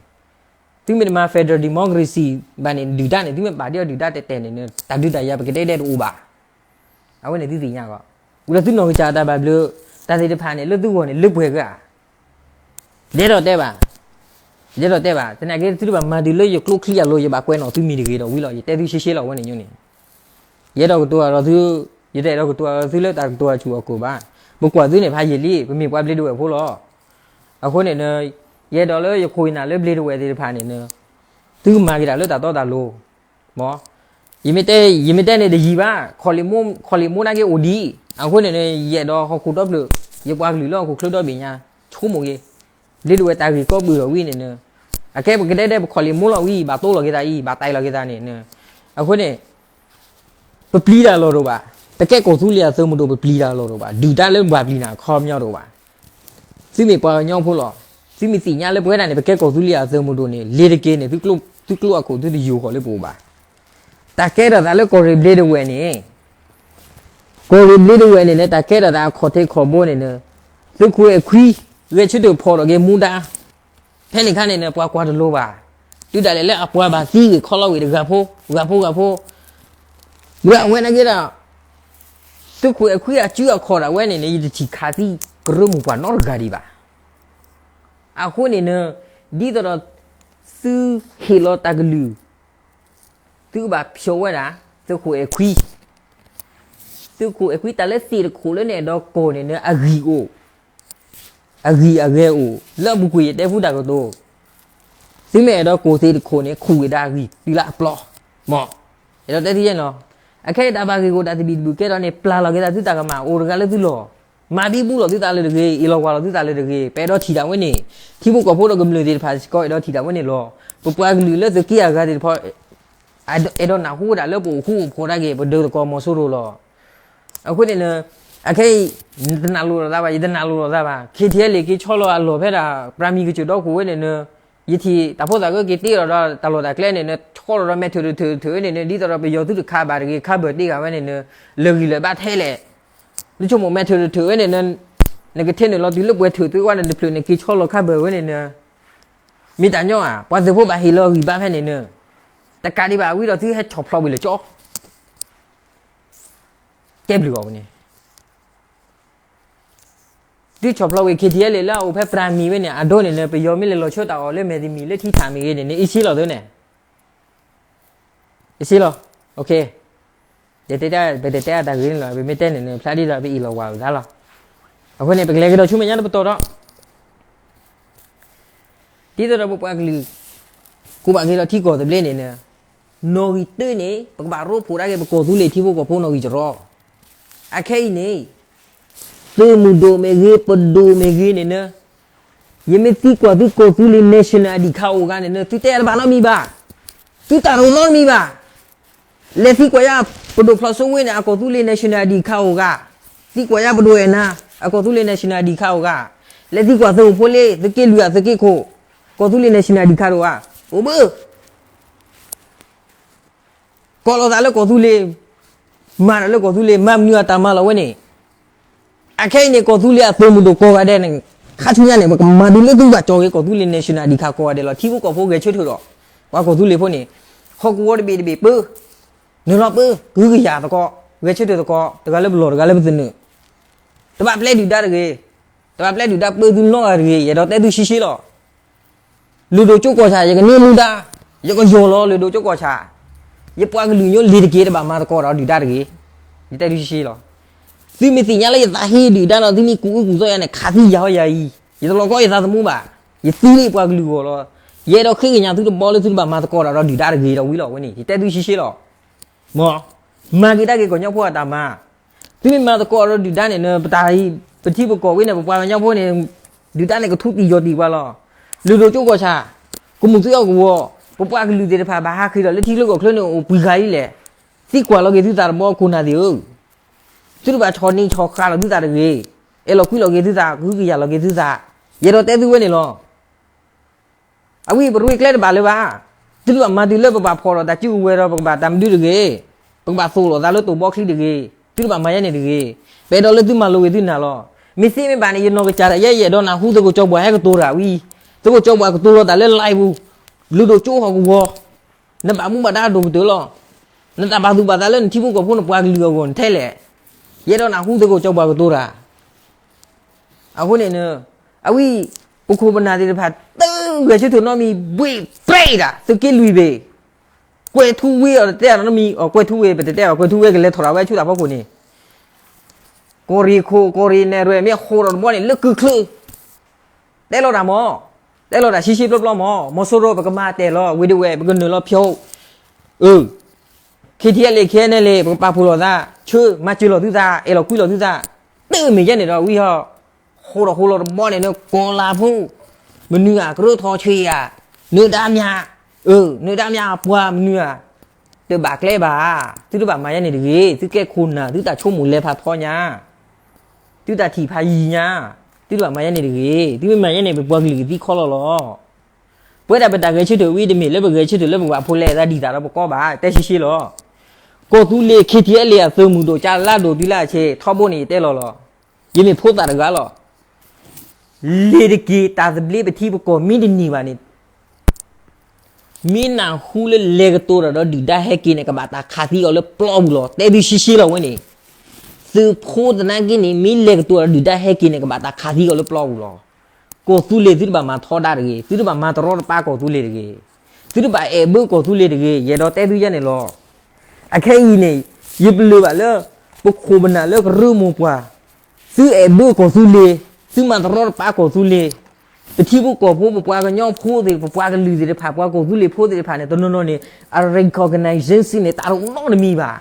သုမ့ၢ်တမၤ federal democracy ဘၣ်န့ၣ် ဒုၣ်ဒါန့ၣ် သုမ့ၢ်ပာ်ဒံးအီၤဒုၣ်ဒါတဲာ်တဲာ်န့ၣ် တၢ်ဒုးတၢ်ယၤပကဒဲကဒဲတအိၣ်ဘၣ်. အဝဲန့ၣ်သုသ့ၣ်ညါလီၤ. ဝံၤဒီးသုနီၢ်ကစၢ်တၢ်ဘၣ်ဘျုး တၢ်သ့ၣ်တဖၣ်န့ၣ် လၢသုဂီၢ်န့ၣ် လၢပှဲၤဂၤ ယအဲၣ်ဒိးတဲဘၣ်, ယအဲၣ်ဒိးတဲဘၣ် သနာ်က့ သုတဘၣ်မၤတုၤလၢယကျိချံအလိၤ ယဘၣ်ကွဲးနီၣ်သုမံၤတဂ့ၤဒီးဝံၤလီၤ. ယတဲသုရှဲရှဲလီၤ အဝဲန့ၣ်ညိန့ၣ် ယအဲၣ်ဒိးကတိၤဒီးသု, ယတအဲၣ်ဒိးကတိၤဒီးသုလၢတၢ်ကတိၤအဆူၣ်အကိၤဘၣ်. ပကွၢ်သုန့ၣ်ဖးယံာ်လံ, ပမ့ၢ်ပှၤဘျ့းဒဝဲၢ်ဖိလီၤ. အဃိန့ၣ် ယအဲၣ်ဒိးလၢယခိၣ်ယနၢ်လၢဘျ့းဒဝဲၢ်သ့ၣ်တဖၣ်န့ၣ် သုကမၤက့ၤတၢ်လၢတၢ်တီတၢ်လိၤ မ့ၢ် ယမ့ၢ်တဲ, ယမ့ၢ်တဲန့ၣ်တယံာ်ဘၣ်, ခီၣ်လ့ၣ်မိၢ်နာ်က့အိၣ်ဒံး, အဃိန့ၣ် ယအဲၣ်ဒိးဟီၣ်ခိၣ်ဒီဖျၢၣ်, ယပှၤကလုာ်လၢဟီၣ်ခိၣ်ချၢဒီဘ့ၣ်ညါ, ဆိကမိၣ်က့ၤ, ဘျ့းဒဝဲၢ်တၢ်ဂ့ၢ်ကီဘုၣ်ဒီးဝံၤန့ၣ်, အကဲပကဒဲဒဲပခီၣ်လ့ၣ်မိၢ်လီၤဝံၤ ဘၣ်တိၢ်လီၤက့ၤသးအံၤ, ဘၣ်တဲလီၤက့ၤသးန့ၣ်, အဃိန့ၣ် ပပျံၤတၢ်လီၢ်တအိၣ်ဘၣ်, ပကဲကီၢ်သူလ့ၤအသုးမုၢ်ဒိၣ် ပပျံၤတၢ်လီၢ်တအိၣ်ဘၣ်, ဒုၣ်ဒါလၢပှၤပျံၤနၤခီပညီတအိၣ်ဘၣ်. သုမ့ၢ်ပှၤကညီဖိလီၤ. သုမ့ၢ်သ့ၣ်ညါလၢပဝဲဒၣ်န့ၣ် ပကဲကီၢ်သူလ့ၤအသုးမုၢ်ဒိၣ်န့ၣ် လ့ၤတက့ၤန့ၣ် သုကျိအခိၣ်သုတယိၤဃီၤလၢပအိၣ်ဘၣ်. တၢ်ကဲထီၣ်သးလၢကီၢ်ရ့ၣ်ဘျ့းဒဝဲၢ်န့ၣ်, ကီၢ်ရ့ၣ်ဘျ့းဒဝဲၢ်န့ၣ်န့ၣ် တၢ်ကဲထီၣ်သးအခီၣ်ထံးခီၣ်ဘိန့ၣ်န့ၣ်, သုးခိၣ်အဲၣ်ခွံ ဂဲၤဆၢထၢၣ်ဖီၣ်ထီၣ်က့ၤမူဒါ ဖဲန့ၣ်ခါန့ၣ်န့ၣ် ပှၤကွၢ်တလိၤဘၣ်. တုၤဒၣ်လဲာ်လၢအပှၤဘၣ်သံဂ့ၤခီလီၤဝံၤတဂၤဖိ, ဂၤဖိဂၤဖိ, မ့ၢ်အဝဲနာ်က့ဒီး သုးခိၣ်အဲၣ်ခွံအစုအခီၣ်ဒၣ်ဝဲန့ၣ်န့ၣ် ယတထံၣ်ခးသံကရၢမိၢ်ပှၢ်နီတဂၤဒံးဘၣ်. အဃိန့ၣ်နၢ, ဒ်သိးဒီး သုဟ့ၣ်လီၤတၢ်ကလုၢ်, သုကဘၣ်ဖျိးဝဲဒၣ် သုးခိၣ်အဲၣ်ခွံ, သုးခိၣ်အဲၣ်ခွံ တၢ်လၢသ့ၣ်တခိၣ်လၢနအဲၣ်ဒိးကိၢ်န့ၣ်နၢ အဂံၢ်အိၣ်, အဂံၢ်အဂဲၤအိၣ် လၢအပူၤကွံာ် ယတဲဖုတၢ်ကတိၤ, သုမ့ၢ်အဲၣ်ဒိးကိၢ်သ့ၣ်တခိၣ်န့ၣ် ခူၣ်ဝဲဒၣ်အဂံၢ်တုၤလၢအပျီ, မ့ၢ်, အဲၣ်ဒိးတဲသုယဲနီၤ, အခဲအံၤတၢ်ဘၣ်ဂ့ၢ်ဂီၢ်တၢ်သဘံၣ်သဘုၣ်ကဲထီၣ်န့ၣ် ပျၢ်လီၤက့ၤသးသုတၢ်ကမၣ် အိၣ်တဂၤလၢသုလီၢ်, မၤဘံဘူလီၤသုသးလၢတဂ့ၤ, အ့ၣ်လီၤဝၤလီၤသုသးလၢတဂ့ၤ, ပအဲၣ်ဒိးထံၣ်ဒၣ်ဝဲန့ၣ်, ထံဖိကီၢ်ဖိဒီးကမျၢၢ်သ့ၣ်တဖၣ်စ့ၢ်ကီး အဲၣ်ဒိးထံၣ်ဒၣ်ဝဲန့ၣ်လီၤ. ပပှၤကလုာ်လၢသုးက့အဂၤသ့ၣ်တဖၣ် အဲၣ်ဒိးနၢ်ဟူဝဲဒၣ်လၢပအိၣ်ဃူအိၣ်ဖိးဒၣ်က့ၤ ပဒၢးသကိးမီၤစိရိၤလီၤ. အဃိန့ၣ်နၢ, အခဲအံၤ နတနၢ်လိာ်လိာ်သးဘၣ်, ယတနၢ်လိာ်လိာ်သးဘၣ်, ခ့ထံအဲလ့ၣ်က့ၤဆီလီၤအလီၢ်ဖဲဒၣ် ပြၢ်မံၤကစၢၢ်ဒီခိၣ်ဝဲန့ၣ်နၢ, ယထံၣ်တၢ်ဖိသၣ်ဂၢၢ်က့ၤတ့လီၤဒီးတၢ်လီၢ်တၢ်ကျဲန့ၣ်နၢ, ဆီလီၤဒီးမဲာ်ထၢၣ်တထၢၣ်တထၢၣ်ဝဲန့ၣ်နၢ, ဒ်သိးဒီးပယီၤသုတခးဘၣ်တဂ့ၤ, ခးဘၢၣ်တ့ၢ်ဂၤဝဲန့ၣ်နၢ, လၢာ်ဂံၢ်လၢာ်ဘါထဲလဲၣ်, နဆိကမိၣ်မဲာ်ထၢၣ်တထၢၣ်ဝဲန့ၣ်နၢ, နကထဲနုာ်လီၤတုၤလၢပှဲၤထၢၣ်သုဝဲန့ၣ် နဖျၢၣ်နက့ၤဆီလီၤခးဘၢၣ်ဝဲန့ၣ်နၢ, မ့ၢ်တၢ်ညီဧါ, ပှၤသုးဖိဘၣ်ဟ့ၣ်လီၤဂံၢ်ဘါဖဲန့ၣ်နၢ, တကးဒံးဘၣ်ဝံၤဒီးသုဟဲဆီၣ်ဖျိးဝံၤလၢာ်ကၠီ ကဲဘျုးဂီၢ်ဝဲန့ၣ်, သုဆီၣ်ဖျိးဝံၤ ခ့ထံအဲလ့ၣ်လၢအအိၣ်ဖဲပြၢ်မံၤဝဲန့ၣ် အဒိန့ၣ်နၢ, ပယီၤမ့ၢ်လဲၤလီၤဆှၢတၢ်အီၣ်လၢမဲာ်တမံၤလၢထံထၣ်မ့ၢ်ဂ့ၤန့ၣ်နၢ, အ့ၣ်ဆ့လီၤသုန့ၣ်, အ့ၣ်ဆ့လီၤ, ယတဲ, ပတတဲအတၢ်ဂ့ၢ်န့ၣ်လီၤ, ပမ့ၢ်တဲန့ၣ်နၢ ဖျါဒ်ဒီးပအ့ၣ်လီၤဝၤအသးလီၤ. အဃိန့ၣ် ပကလဲၤကဒီးဆူမဲာ်ညါတပတီၢ်ဒီး ဒ်သိးဒီးပပှၤကလုာ် ကူၣ်ဘၣ်က့ၤဒီးထံကီၢ်သဘျ့န့ၣ်နၢ, နီၣ်ဂံၢ်တၢန့ၣ် ပကဘၣ်ရိဖှိၣ်ဒၣ်က့ၤ ပကီၢ်သူလ့ၤထံဖိကီၢ်ဖိနီၣ်ဂံၢ်ကရီ, အခဲအံၤန့ၣ် သုးမုၢ်ဒိၣ်မ့ၢ်ဂ့ၤ ပဒိၣ်မ့ၢ်ဂ့ၤန့ၣ်နၢ, ယမ့ၢ်သံကွၢ်သုကီၢ်သူလ့ၤ national ID card အိၣ်ဂၤန့ၣ်နၢ, သုတဲတဘၣ်နီတမံၤဘၣ်, သုတၢ်တအိၣ်နီတမံၤဘၣ်. လဲၤသံကွၢ်ယၤ ပဒိၣ်ဖျိးစိဝ့န့ၣ် အကီၢ်သူလ့ၤ national ID card အိၣ်ဂၤ, သံကွၢ်ယၤပဒိၣ်အဲၣ်နၤ အကီၢ်သူလ့ၤ national ID card အိၣ်ဂၤ, လဲၤသံကွၢ်သုးခိၣ်ဖိလ့ သုးက့လွံၢ်အသုးက့ခိၣ်, ကီၢ်သူလ့ၤ national ID card အိၣ်ဂၤ, အိၣ်ဘၣ် ကိးလီၤသးလၢကီၢ်သူလ့ၤ, မၤတၢ်လၢကီၢ်သူလ့ၤ, မၤမနုၤအတၢ်မၤလီၤဝဲန့ၣ်, အခဲအံၤန့ၣ် ကီၢ်သူလ့ၤအသုးမုၢ်ဒိၣ်ကိးဂၤဒဲးန့ၣ်, ခါဆူညါန့ၣ် ပကမၤဒုးလၢသုဘၣ်ကၠီၤက့ၤ ကီၢ်သူလ့ၤ national ID card ကိးဂၤဒဲးလီၤ. ထံဖိကီၢ်ဖိဂဲၤဆၢထၢၣ်ဒီး ပှၤကီၢ်သူလ့ၤဖိန့ၣ်, ဟီၣ်ကဝီၤတဘ့ၣ်တဘ့ၣ်ပၢ, နုာ်လီၤပၢ, ကဟုကယာ်သကိး, ဂဲၤဆၢထၢၣ်သကိး, တဂၤလၢပလီၢ်တဂၤလၢပသနၢၣ်, တဘၣ်ပျဲဒုၣ်ဒါတဂ့ၤ, တဘၣ်ပျဲဒုၣ်ဒါပၢသုနီတဂၤတဂ့ၤ, ယအဲၣ်ဒိးတဲသုရှဲရှဲလီၤ. လုၢ်ဒိၣ်ကၠိကီၢ်ဆၣ် ယကန့ၢ်မူဒါ, ယကယီၢ်လီၤလုၢ်ဒိၣ်ကၠိကီၢ်ဆၣ်, ယပှၤကလုာ်ညိလ့ၤတက့ၤ တဘၣ်မၤသကိးဒီးဒုၣ်ဒါတဂ့ၤ, ယတဲသုရှဲရှဲလီၤ. သုမ့ၢ်သ့ၣ်ညါလၢယသးဟ့ဒုၣ်ဒါဒီး သုမ့ၢ်ကူၣ်အုကူၣ်သီယၤန့ၣ် ခးသံယၤဟီယၤအံၤ, ယတလီၤကီယသးသမူဘၣ်, ယသံလၢယပှၤကလုာ်အဂီၢ်လီၤ. ယအဲၣ်ဒိးဃ့ကညးသုတဘျီလၢသုတဘၣ်မၤသကိးတၢ်ဒီးဒုၣ်ဒါတဂ့ၤ ဒီးဝံၤလီၤဝဲန့ၣ် ယတဲသုရှဲရှဲလီၤ. မ့ၢ်, မၤက့ၤတၢ်က့ၤကီၢ်ညီဖိအတၢ်မၤ, သုမ့ၢ်မၤသကိးဒီးဒုၣ်ဒါန့ၣ်နၢ ပတၢ်, ပထံပကီၢ်ဝဲန့ၣ် ပပှၤကညီဖိန့ၣ်, ဒုၣ်ဒါန့ၣ်ကထူတံၢ်ယီၢ်တံၢ်ပှၤလီၤ. လုၢ်ဒိၣ်ကၠိကီၢ်ဆၣ်, ကမူၣ်သုအီၣ်ကဝီၤ, ပပှၤကလုာ်သ့ၣ်တဖၣ်ဘၣ်ဟးဃ့ဒီးလၢထံချၢကီၢ်ချၢန့ၣ်အိၣ်ပှဲၤဂၤလံလဲၣ်. သံကွၢ်လီၤက့ၤသုသးတဘျီခိၣ်နၢ်သ့ၣ်ဧၢ, သုတဘၣ်ဆီၣ်နံၤဆီၣ်ဃာ်လီၤသုသးတဂ့ၤ, အဲၣ်လီၤကွံလီၤက့ၤသုသး ကဟုကယာ်လီၤက့ၤသုသး, ယအဲၣ်ဒိးတဲသုဝဲန့ၣ်လီၤ. အဝဲပရ့ကျဲတဘၣ်လၢၤဘၣ်, သုတဘၣ်မၤတုၤလၢပဘၣ်ဖှီၣ်ဒီးတၢ်စုကဝဲၤဒီးပကဘၣ်တၢ်မနုၤတဂ့ၤ, ပကဘၣ်သိၣ်လိာ်သးလၢတိၢ်ဘီချံတဂ့ၤ, သုတဘၣ်မၤယဲန့ၣ်တဂ့ၤ, ပအဲၣ်ဒိးလၢသုမၤလိာ်ဂ့ၤသုနၢ်လီၤ. မ့ၢ်သ့မ့ၢ်ဘၣ်န့ၣ် ယနီၢ်ကစၢ်ဒၣ်ယဲ ယအဲၣ်ဒိးနၢ်ဟူသုးခိၣ်ကၠီဘှါဟဲကတိၤတၢ်ဝံၤ, သုးခိၣ်ကၠီဘှါကတိၤလီၤတၢ်လၢ live ပူၤ, နဘၣ်မူဘၣ်ဒါဒိၣ်ကတၢၢ်လီၤ. နတၢ်ဘၣ်သူၣ်ဘၣ်သးလၢနထံဖိကီၢ်ဖိနပှၤကလုာ်အဂီၢ်နထဲလဲၣ်, ယအဲၣ်ဒိးနၢ်ဟူသုးခိၣ်ကၠီဘှါကတိၤတၢ် အဃိန့ၣ်နၢ, အဝဲ, ပခိၣ်ပနၢ်သ့ၣ်တဖၣ် တဂဲၤဆၢထၢၣ်နီတမံၤ ဘှ့ၣ်ပြဲးဒၣ် သုးက့လွံၢ်ဘ့ၣ်, ကွဲၤထူဝ့အီၤတတဲအီၤနီတမံၤ, အကွဲၤထူဝ့ ပတတဲဘၣ် ကွဲၤထူဝ့ကလဲၤထီၣ်ဒၣ်ဝဲဆူတၢ်ဖီခိၣ်န့ၣ်, ကီၢ်ရ့ၣ်ခိၣ် ကီၢ်ရ့ၣ်နဲၣ်ရွဲၣ် မ့ၢ်ဟိးထီၣ်တဘျီန့ၣ် လၢကုၢ်ချၢ, တဲလီၤတၢ်မၢ, တဲလီၤတၢ်ဆံးဆံးပျီပျီမၢ, မီၤစိရိၤ ပကမၤတဲာ်လီၤ ဝ့ၢ်ဒဝဲၢ် ပကနုာ်လီၤဖျိး, အၢ ခံထံအဲလ့ၣ် ခံနဲၣ်လ့ၣ် ပကပာ်ဖှိၣ်လိာ်သး, ဆၢ မၤစၢၤလိာ်သုသး, အဲၣ်လီၤကွံလိာ်သုသး, တမ့ၢ်ယဲန့ၣ်ဒီးဝံဟီ, ဟိးထီၣ်ဟိးလီၤတဘျီန့ၣ် နကိးလၢဖိ, မနုၤဧါ ကရၢထီၣ်ဆံးဧါ, နဒါမၠး, အၢ နဒါမၠးပှၤမနုၤဧါ, တဘၣ်ကျဲဘၣ်, သုတဘၣ်မၤယဲန့ၣ်တဂ့ၤ, သုကဲခိၣ်နၢ် သုတၢ်ဆိကမိၣ်လဲၤဖးထီညါ, သုတၢ်ထံၣ်ဖးယံၤညါ, သုတဘၣ်မၤယဲန့ၣ်တဂ့ၤ, သုမ့ၢ်မၤယဲန့ၣ် ပပှၤကလုာ်ကသံခီလီၤလီၤ. ပဝဲဒၣ်ပတၢ်ဂဲၤဆၢထၢၣ်ဝံတမ့ၢ်လၢပဂဲၤဆၢထၢၣ်လၢပကဘၣ်ဖိလဲသးဒ်သိးဒီးပကီဘၣ်, တဲရှဲရှဲလီၤ. ကီၢ်သူလ့ၤ ခံထံအဲလ့ၣ် အသုးမုၢ်ဒိၣ်ကလါဒိၣ်တုၤလၢအဆ့ ထီဘိန့ၣ်ယတဲလီၤလီၤ. ယမ့ၢ်ဖိသၣ်တဂၤလီၤ. လ့ၤတက့ၤ တၢ်သဘျ့ပထံပကီၢ်မ့ၢ်တန့ၢ်ဘၣ်န့ၣ် မ့ၢ်နၢ်ဟူလၢလဲၤကတိၤတၢ်ဒီးဒုၣ်ဒါဟဲက့ၤန့ၣ် ကဘၣ်တၢ်ခးသံအီၤလၢပျီပူၤလီၤ. တဲသုရှဲရှဲလီၤဝဲန့ၣ်, သုးဖိသနာ်က့န့ၣ် မ့ၢ်လဲၤကတိၤဒီးဒုၣ်ဒါဟဲက့ၤန့ၣ် ကဘၣ်တၢ်ခးသံအီၤလၢပျီပူၤလီၤ. ကီၢ်သူလ့ၤသုတဘၣ်မၤထီဒါတဂ့ၤ, သုတဘၣ်မၤတရီတပါကီၢ်သူလ့ၤတဂ့ၤ, သုတဘၣ်အဲၣ်ဘၢကီၢ်သူလ့ၤတဂ့ၤ, ယအဲၣ်ဒိးတဲသုယဲန့ၣ်လီၤ. အခဲအံၤန့ၣ် ယပလၢၢ်ဘၣ်လၢ ပခိၣ်ပနၢ်လၢကရၢမိၢ်ပှၢ်, သုအဲၣ်ဘၢကီၢ်သူလ့ၤ, သုမၤတရီတပါကီၢ်သူလ့ၤ, ပထံဖိကီၢ်ဖိ ပပှၤကညီဖိသ့ၣ်, ပပှၤကလုာ်သ့ၣ်တဖၣ်, ပှၤကီၢ်သူလ့ၤဖိသ့ၣ်တဖၣ်န့ၣ် တနီၤနီၤန့ၣ် အ recognition န့ၣ် တၢ်တအိၣ်နီတမံၤဘၣ်.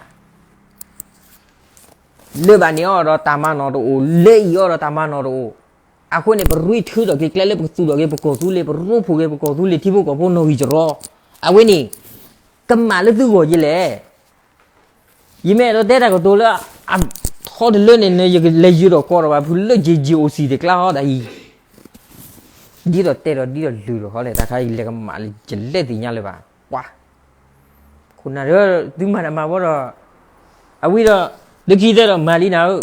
လၢဘၣ်န့ၣ်အီၤဒီးတၢ်မၤနီၣ်တအိၣ်, လၢအံၤအီၤဒီးတၢ်မၤနီၣ်တအိၣ်. အဃိန့ၣ် ပရ့ထုးထီၣ်က့ၤကျဲလၢပကသူၣ်ထီၣ်က့ၤပကီၢ်သူလ့ၤ, ပရိဖှိၣ်က့ၤပကီၢ်သူလ့ၤ ထံဖိကီၢ်ဖိနီၣ်ဂံၢ်စရီ, အဝဲန့ၣ် ကမၣ်လၢသုဂီၢ်ယဲလဲၣ်. ယမ့ၢ်အဲၣ်ဒိးတဲတၢ်ကတိၤလၢ အထီတလၢန့ၣ် နယလဲၤယုာ်ဒီးကီးဒီးဘၣ်ဖုလၢ J J O C တကျါဟီဒ်အံၤ, ဒ်သိးတဲဒီးဒ်သိးလုၢ်ဒီးဟီလဲၣ်, တၢ်ခါအံၤလဲၤကမၣ်လၢယလဲၣ်သ့ၣ်ညါလၢၤဘၣ်, ပှၤ ခိၣ်နၢ်ဒီး သုမၤတၢ်မၤဘီဒီး, အဝံၤဒီး လၢခံသၢဒီးမၤလံနၤဧၢ,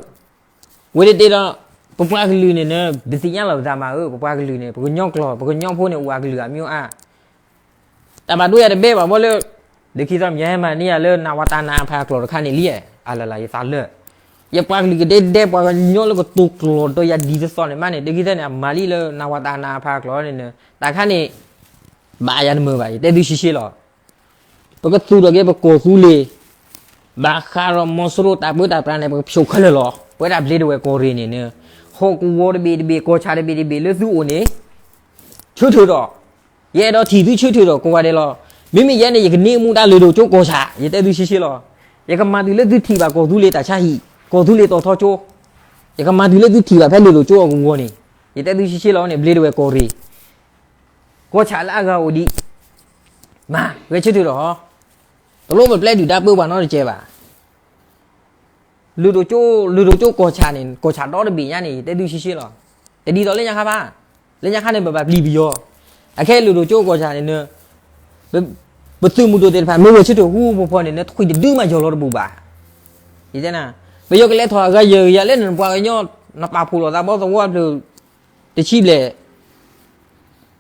ဝဲတတဲဒီး ပပှၤကလုာ်န့ၣ်န ပသ့ၣ်ညါလီၤပသးမၤဧၢ, ပပှၤကလုာ်န့ၣ် ပကညီကျိာ် ပကညီဖိန့ၣ် အိၣ်အကလုာ်အမံၤအါ တၢ်ဘၣ်ဒိယၤတဘဲဘၣ်ဘီလၢ လၢခံသီမ့ၢ်ယဟဲမၤန့ၢ်ယၤလၢ နဝတ နအဖးကျိာ်တခါန့ၣ်လံ, အလလယသးလၢ ယပှၤကလုာ်ကဒဲဒဲ ပှၤကညီလၢကတိၤကျိာ်ဒီးယၤဒ်သိးသိးန့ၣ်မးန့ၣ် လၢခံသီန့ၣ် အမၤလံလၢ နဝတ နအဖးကျိာ်န့ၣ် တၢ်ခါန့ၣ် ဘၣ်ယၤတမုာ်ဘၣ် ယတဲသုရှဲရှဲလီၤ. ပကသူၣ်ထီၣ်က့ၤပကီၢ်သူလ့ၤ ဘၣ်ဃးဒီးမီၤစိရိၤတၢ်ပၢတၢ်ပြးန့ၣ် ပကဖျိးခဲလၢာ်လီၤ. ပဝဲဒၣ်ဘျ့ဒဝဲၢ်ကီၢ်ရ့ၣ်န့ၣ် ဟီၣ်ကဝီၤတဘ့ၣ်တဘ့ၣ် ကီၢ်ဆၣ်တဘ့ၣ်တဘ့ၣ်လၢသုအိၣ်န့ၣ် ဆၢထၢၣ်ဒီး ယအဲၣ်ဒိးထံၣ်သုဆၢထၢၣ်ဒီးကိးဂၤဒဲးလီၤ. မ့မ့ၢ်ယဲန့ၣ် ယကန့ၢ်မူဒါလုၢ်ဒိၣ်ကၠိကီၢ်ဆၣ် ယတဲသုရှဲရှဲလီၤ. ယကမၤတုၤလၢသုထံၣ်ဘၣ်ကီၢ်သူလ့ၤတၢ်ဆါဟံၣ် ကီၢ်သူလ့ၤတီၤထီကၠိ ယကမၤတုၤလၢသုထံၣ်ဘၣ်ဖဲလုၢ်ဒိၣ်ကၠိအကဝီၤန့ၣ် ယတဲသုရှဲရှဲလီၤန့ၣ် ဘျ့ဒဝဲၢ်ကီၢ်ရ့ၣ် ကီၢ်ဆၣ်လၢအဂၤအိၣ်ဒံး မၤဝဲဆၢထၢၣ်ဒီး တလိၣ်ပပျဲဒုၣ်ဒါပၢပှၤနီတစဲးဘၣ်. လုၢ်ဒိၣ်ကၠိ လုၢ်ဒိၣ်ကၠိကီၢ်ဆၣ်န့ၣ် ကီၢ်ဆၣ်ဒီတဘ့ၣ်ညါန့ၣ် ယတဲသုရှဲရှဲလီၤ. တဒ်သိးလၢညါခါဘၣ်. လၢညါခါန့ၣ် ပဘၣ်ပျံၤပယီၤ. အခဲအံၤလုၢ်ဒိၣ်ကၠိကီၢ်ဆၣ်န့ၣ် ပသုးမုၢ်ဒိၣ်သ့ၣ်တဖၣ် မ့ၢ်ဝဲဆၢထၢၣ်ဟူဖိဖီန့ၣ် နထွံၣ်တဒုမးယီၢ်လီၤတဘူၣ်ဘၣ်. ယတဲနၤ ပယီၤကလဲၤထီၣ်အဂၤယဲၢ်ဂၤလၢနပှၤကညီ နပာ်ဖှိၣ်လိာ်သးဘီသဝီဖျၢၣ် တဆံဘျဲၣ်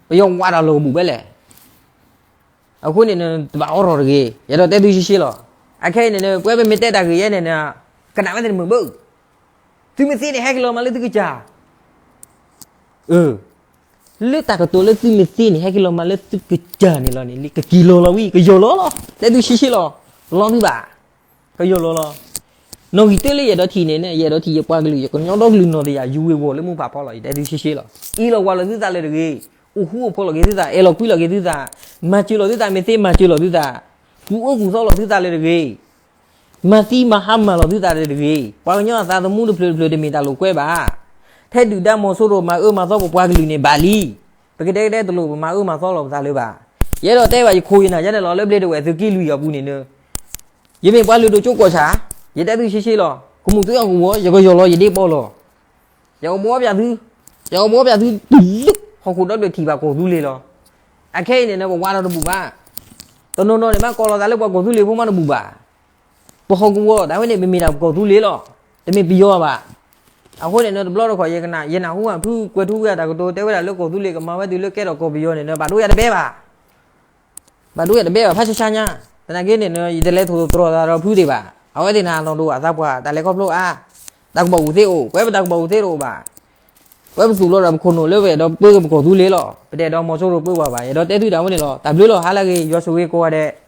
ပယီၤဝးတၢ်လီၢ်ကဘူၣ်ဖဲလဲၣ်. အဃိန့ၣ် တဘၣ်အိးထီၣ်တဂ့ၤ ယအဲၣ်ဒိးတဲသုရှဲရှဲလီၤ. အခဲအံၤန့ၣ် ပဝဲပမ့ၢ်တဲတၢ်ဂ့ၢ်ယဲန့ၣ် ကနၣ်ဝဲသ့ၣ်တမုာ်ဘၣ်. သုမ့ၢ်သ့န့ၣ် ဟဲက့ၤလီၤမၤလၢသုကစၢ် လၢတၢ်ကတိၤလၢသုမ့ၢ်သ့န့ၣ် ဟဲက့ၤလီၤမၤလၢသုကစၢ်န့ၣ်လီၤန့ၣ် ကက့ၤလီၤလီၤဝံၤ ကယီၢ်လီၤလီၤ တဲသုရှဲရှဲလီၤ. လီၤသုဘၣ် ကယီၢ်လီၤလီၤ. နီၣ်ဂံၢ်တၢလၢယအဲၣ်ဒိးထံၣ်န့ၣ် ယအဲၣ်ဒိးထံၣ်ယပှၤကလုာ် ယကညီဒီကလုာ်နီၢ်တယၢ် ယူၤဝ့ၤဝီၤလၢမူဖးဖီလီၤ ယတဲသုရှဲရှဲလီၤ. အ့ၣ်လိာ်ကွၢ်လိာ်သုသးလၢတဂ့ၤ. အိၣ်ဃူအိၣ်ဖိးလိာ်က့ၤသုသး အဲၣ်လိာ်ကွံလိာ်က့ၤသုသး မၤစၢၤလိာ်သုသးမ့ၢ်သ့မၤစၢၤလိာ်သုသး ကူၣ်အၢကူၣ်သီလိာ်သုသးလၢတဂ့ၤ. မၤသံမၤဟါမၢ်လီၤသုသးလၢတဂ့ၤ. ပှၤကညီအသးသမူတဖျၢၣ်တဖျၢၣ်တမ့ၢ်တၢ်လိာ်ကွဲဘၣ်. ထဲဒုၣ်ဒါမီၤစိရိၤမၤအၢမၤသီပပှၤကလုာ်န့ၣ်ဘၣ်လံ. ပကဒဲကဒဲတလိၣ် ပမၤအၢမၤသီလီၤပသးလၢၤဘၣ်. ယအဲၣ်ဒိးတဲဘၣ်ယခိၣ်ယနၢ်ယဲန့ၣ်လီၤ လၢဘျ့ဒဝဲၢ်သုးက့လွံၢ်အပူၤန့ၣ် ယမ့ၢ်ပှၤလုၢ်ဒိၣ်ကၠိကီၢ်ဆၣ် ယတဲသုရှဲရှဲလီၤ. ကမူၣ်သုအကဝီၤ ယကယီၢ်လီၤယဒ့ပီၢ်လီၤ. ယကဘှီပၠးသု ယကဘှီပၠးသုတုၤလၢ ဟီၣ်ခိၣ်ဒီဘ့ၣ်ထံၣ်ဘၣ်ကီၢ်သူလ့ၤလီၤ. အခဲအံၤန့ၣ် ပဝးဒီးတဘူၣ်ဘၣ်. တနီၤနီၤန့ၣ် မ့ၢ်ကိးလီၤသးလၢပှၤကီၢ်သူလ့ၤဖိမးတဘူၣ်ဘၣ်. ပဟီၣ်ကဝီၤ တၢ်ဝဲန့ၣ် ပမ့ၢ်ဒၣ်ပကီၢ်သူလ့ၤလီၤ. တမ့ၢ်ပယီၤဘၣ်. အဃိန့ၣ် တဘျီတခီၣ် ယကနၣ် ယနၢ်ဟူဘၣ်ဖုကွဲၤထူဝ့အတၢ်ကတိၤ တဲဝဲဒၣ်လၢကီၢ်သူလ့ၤကမၤဝဲတုၤလၢကဲထီၣ်ကီၢ်ပယီၤန့ၣ် ဘၣ်ဒိယၤတဘဲဘၣ်. ဘၣ်ဒိယၤတဘဲဘၣ် ဖးဆါဆါညါ, သနာ်က့န့ၣ် ယတလဲၤထိၣ်သတြီၤသးဒီးဖုသ့ၣ်ဘၣ်. အဝဲသ့ၣ်န့ၣ် အနီၢ်ဒိၣ်အသးပှၢ် တၢ်လဲၤခီဖျိအါ, တၢ်ကဘီၣ်အိၣ်သ့အိၣ်, ပဝဲပတၢ်ကဘီၣ်အိၣ်သ့တအိၣ်ဘၣ်. ပဝဲပသူၣ်လီၤဒီးပခိၣ်နူာ်လၢပအဲၣ်ဒိးပၢက့ၤပကီၢ်သူလ့ၤလီၤ. ပတအဲၣ်ဒိးမီၤစိရိၤပၢပှၤဘၣ်. ယအဲၣ်ဒိးတဲသုတၢ်ဝဲန့ၣ်လီၤ. တၢ်ဘျုးလီၤ ဟါလၢအဂ့ၤ ယွၤဆိၣ်ဂ့ၤကိးဂၤဒဲး.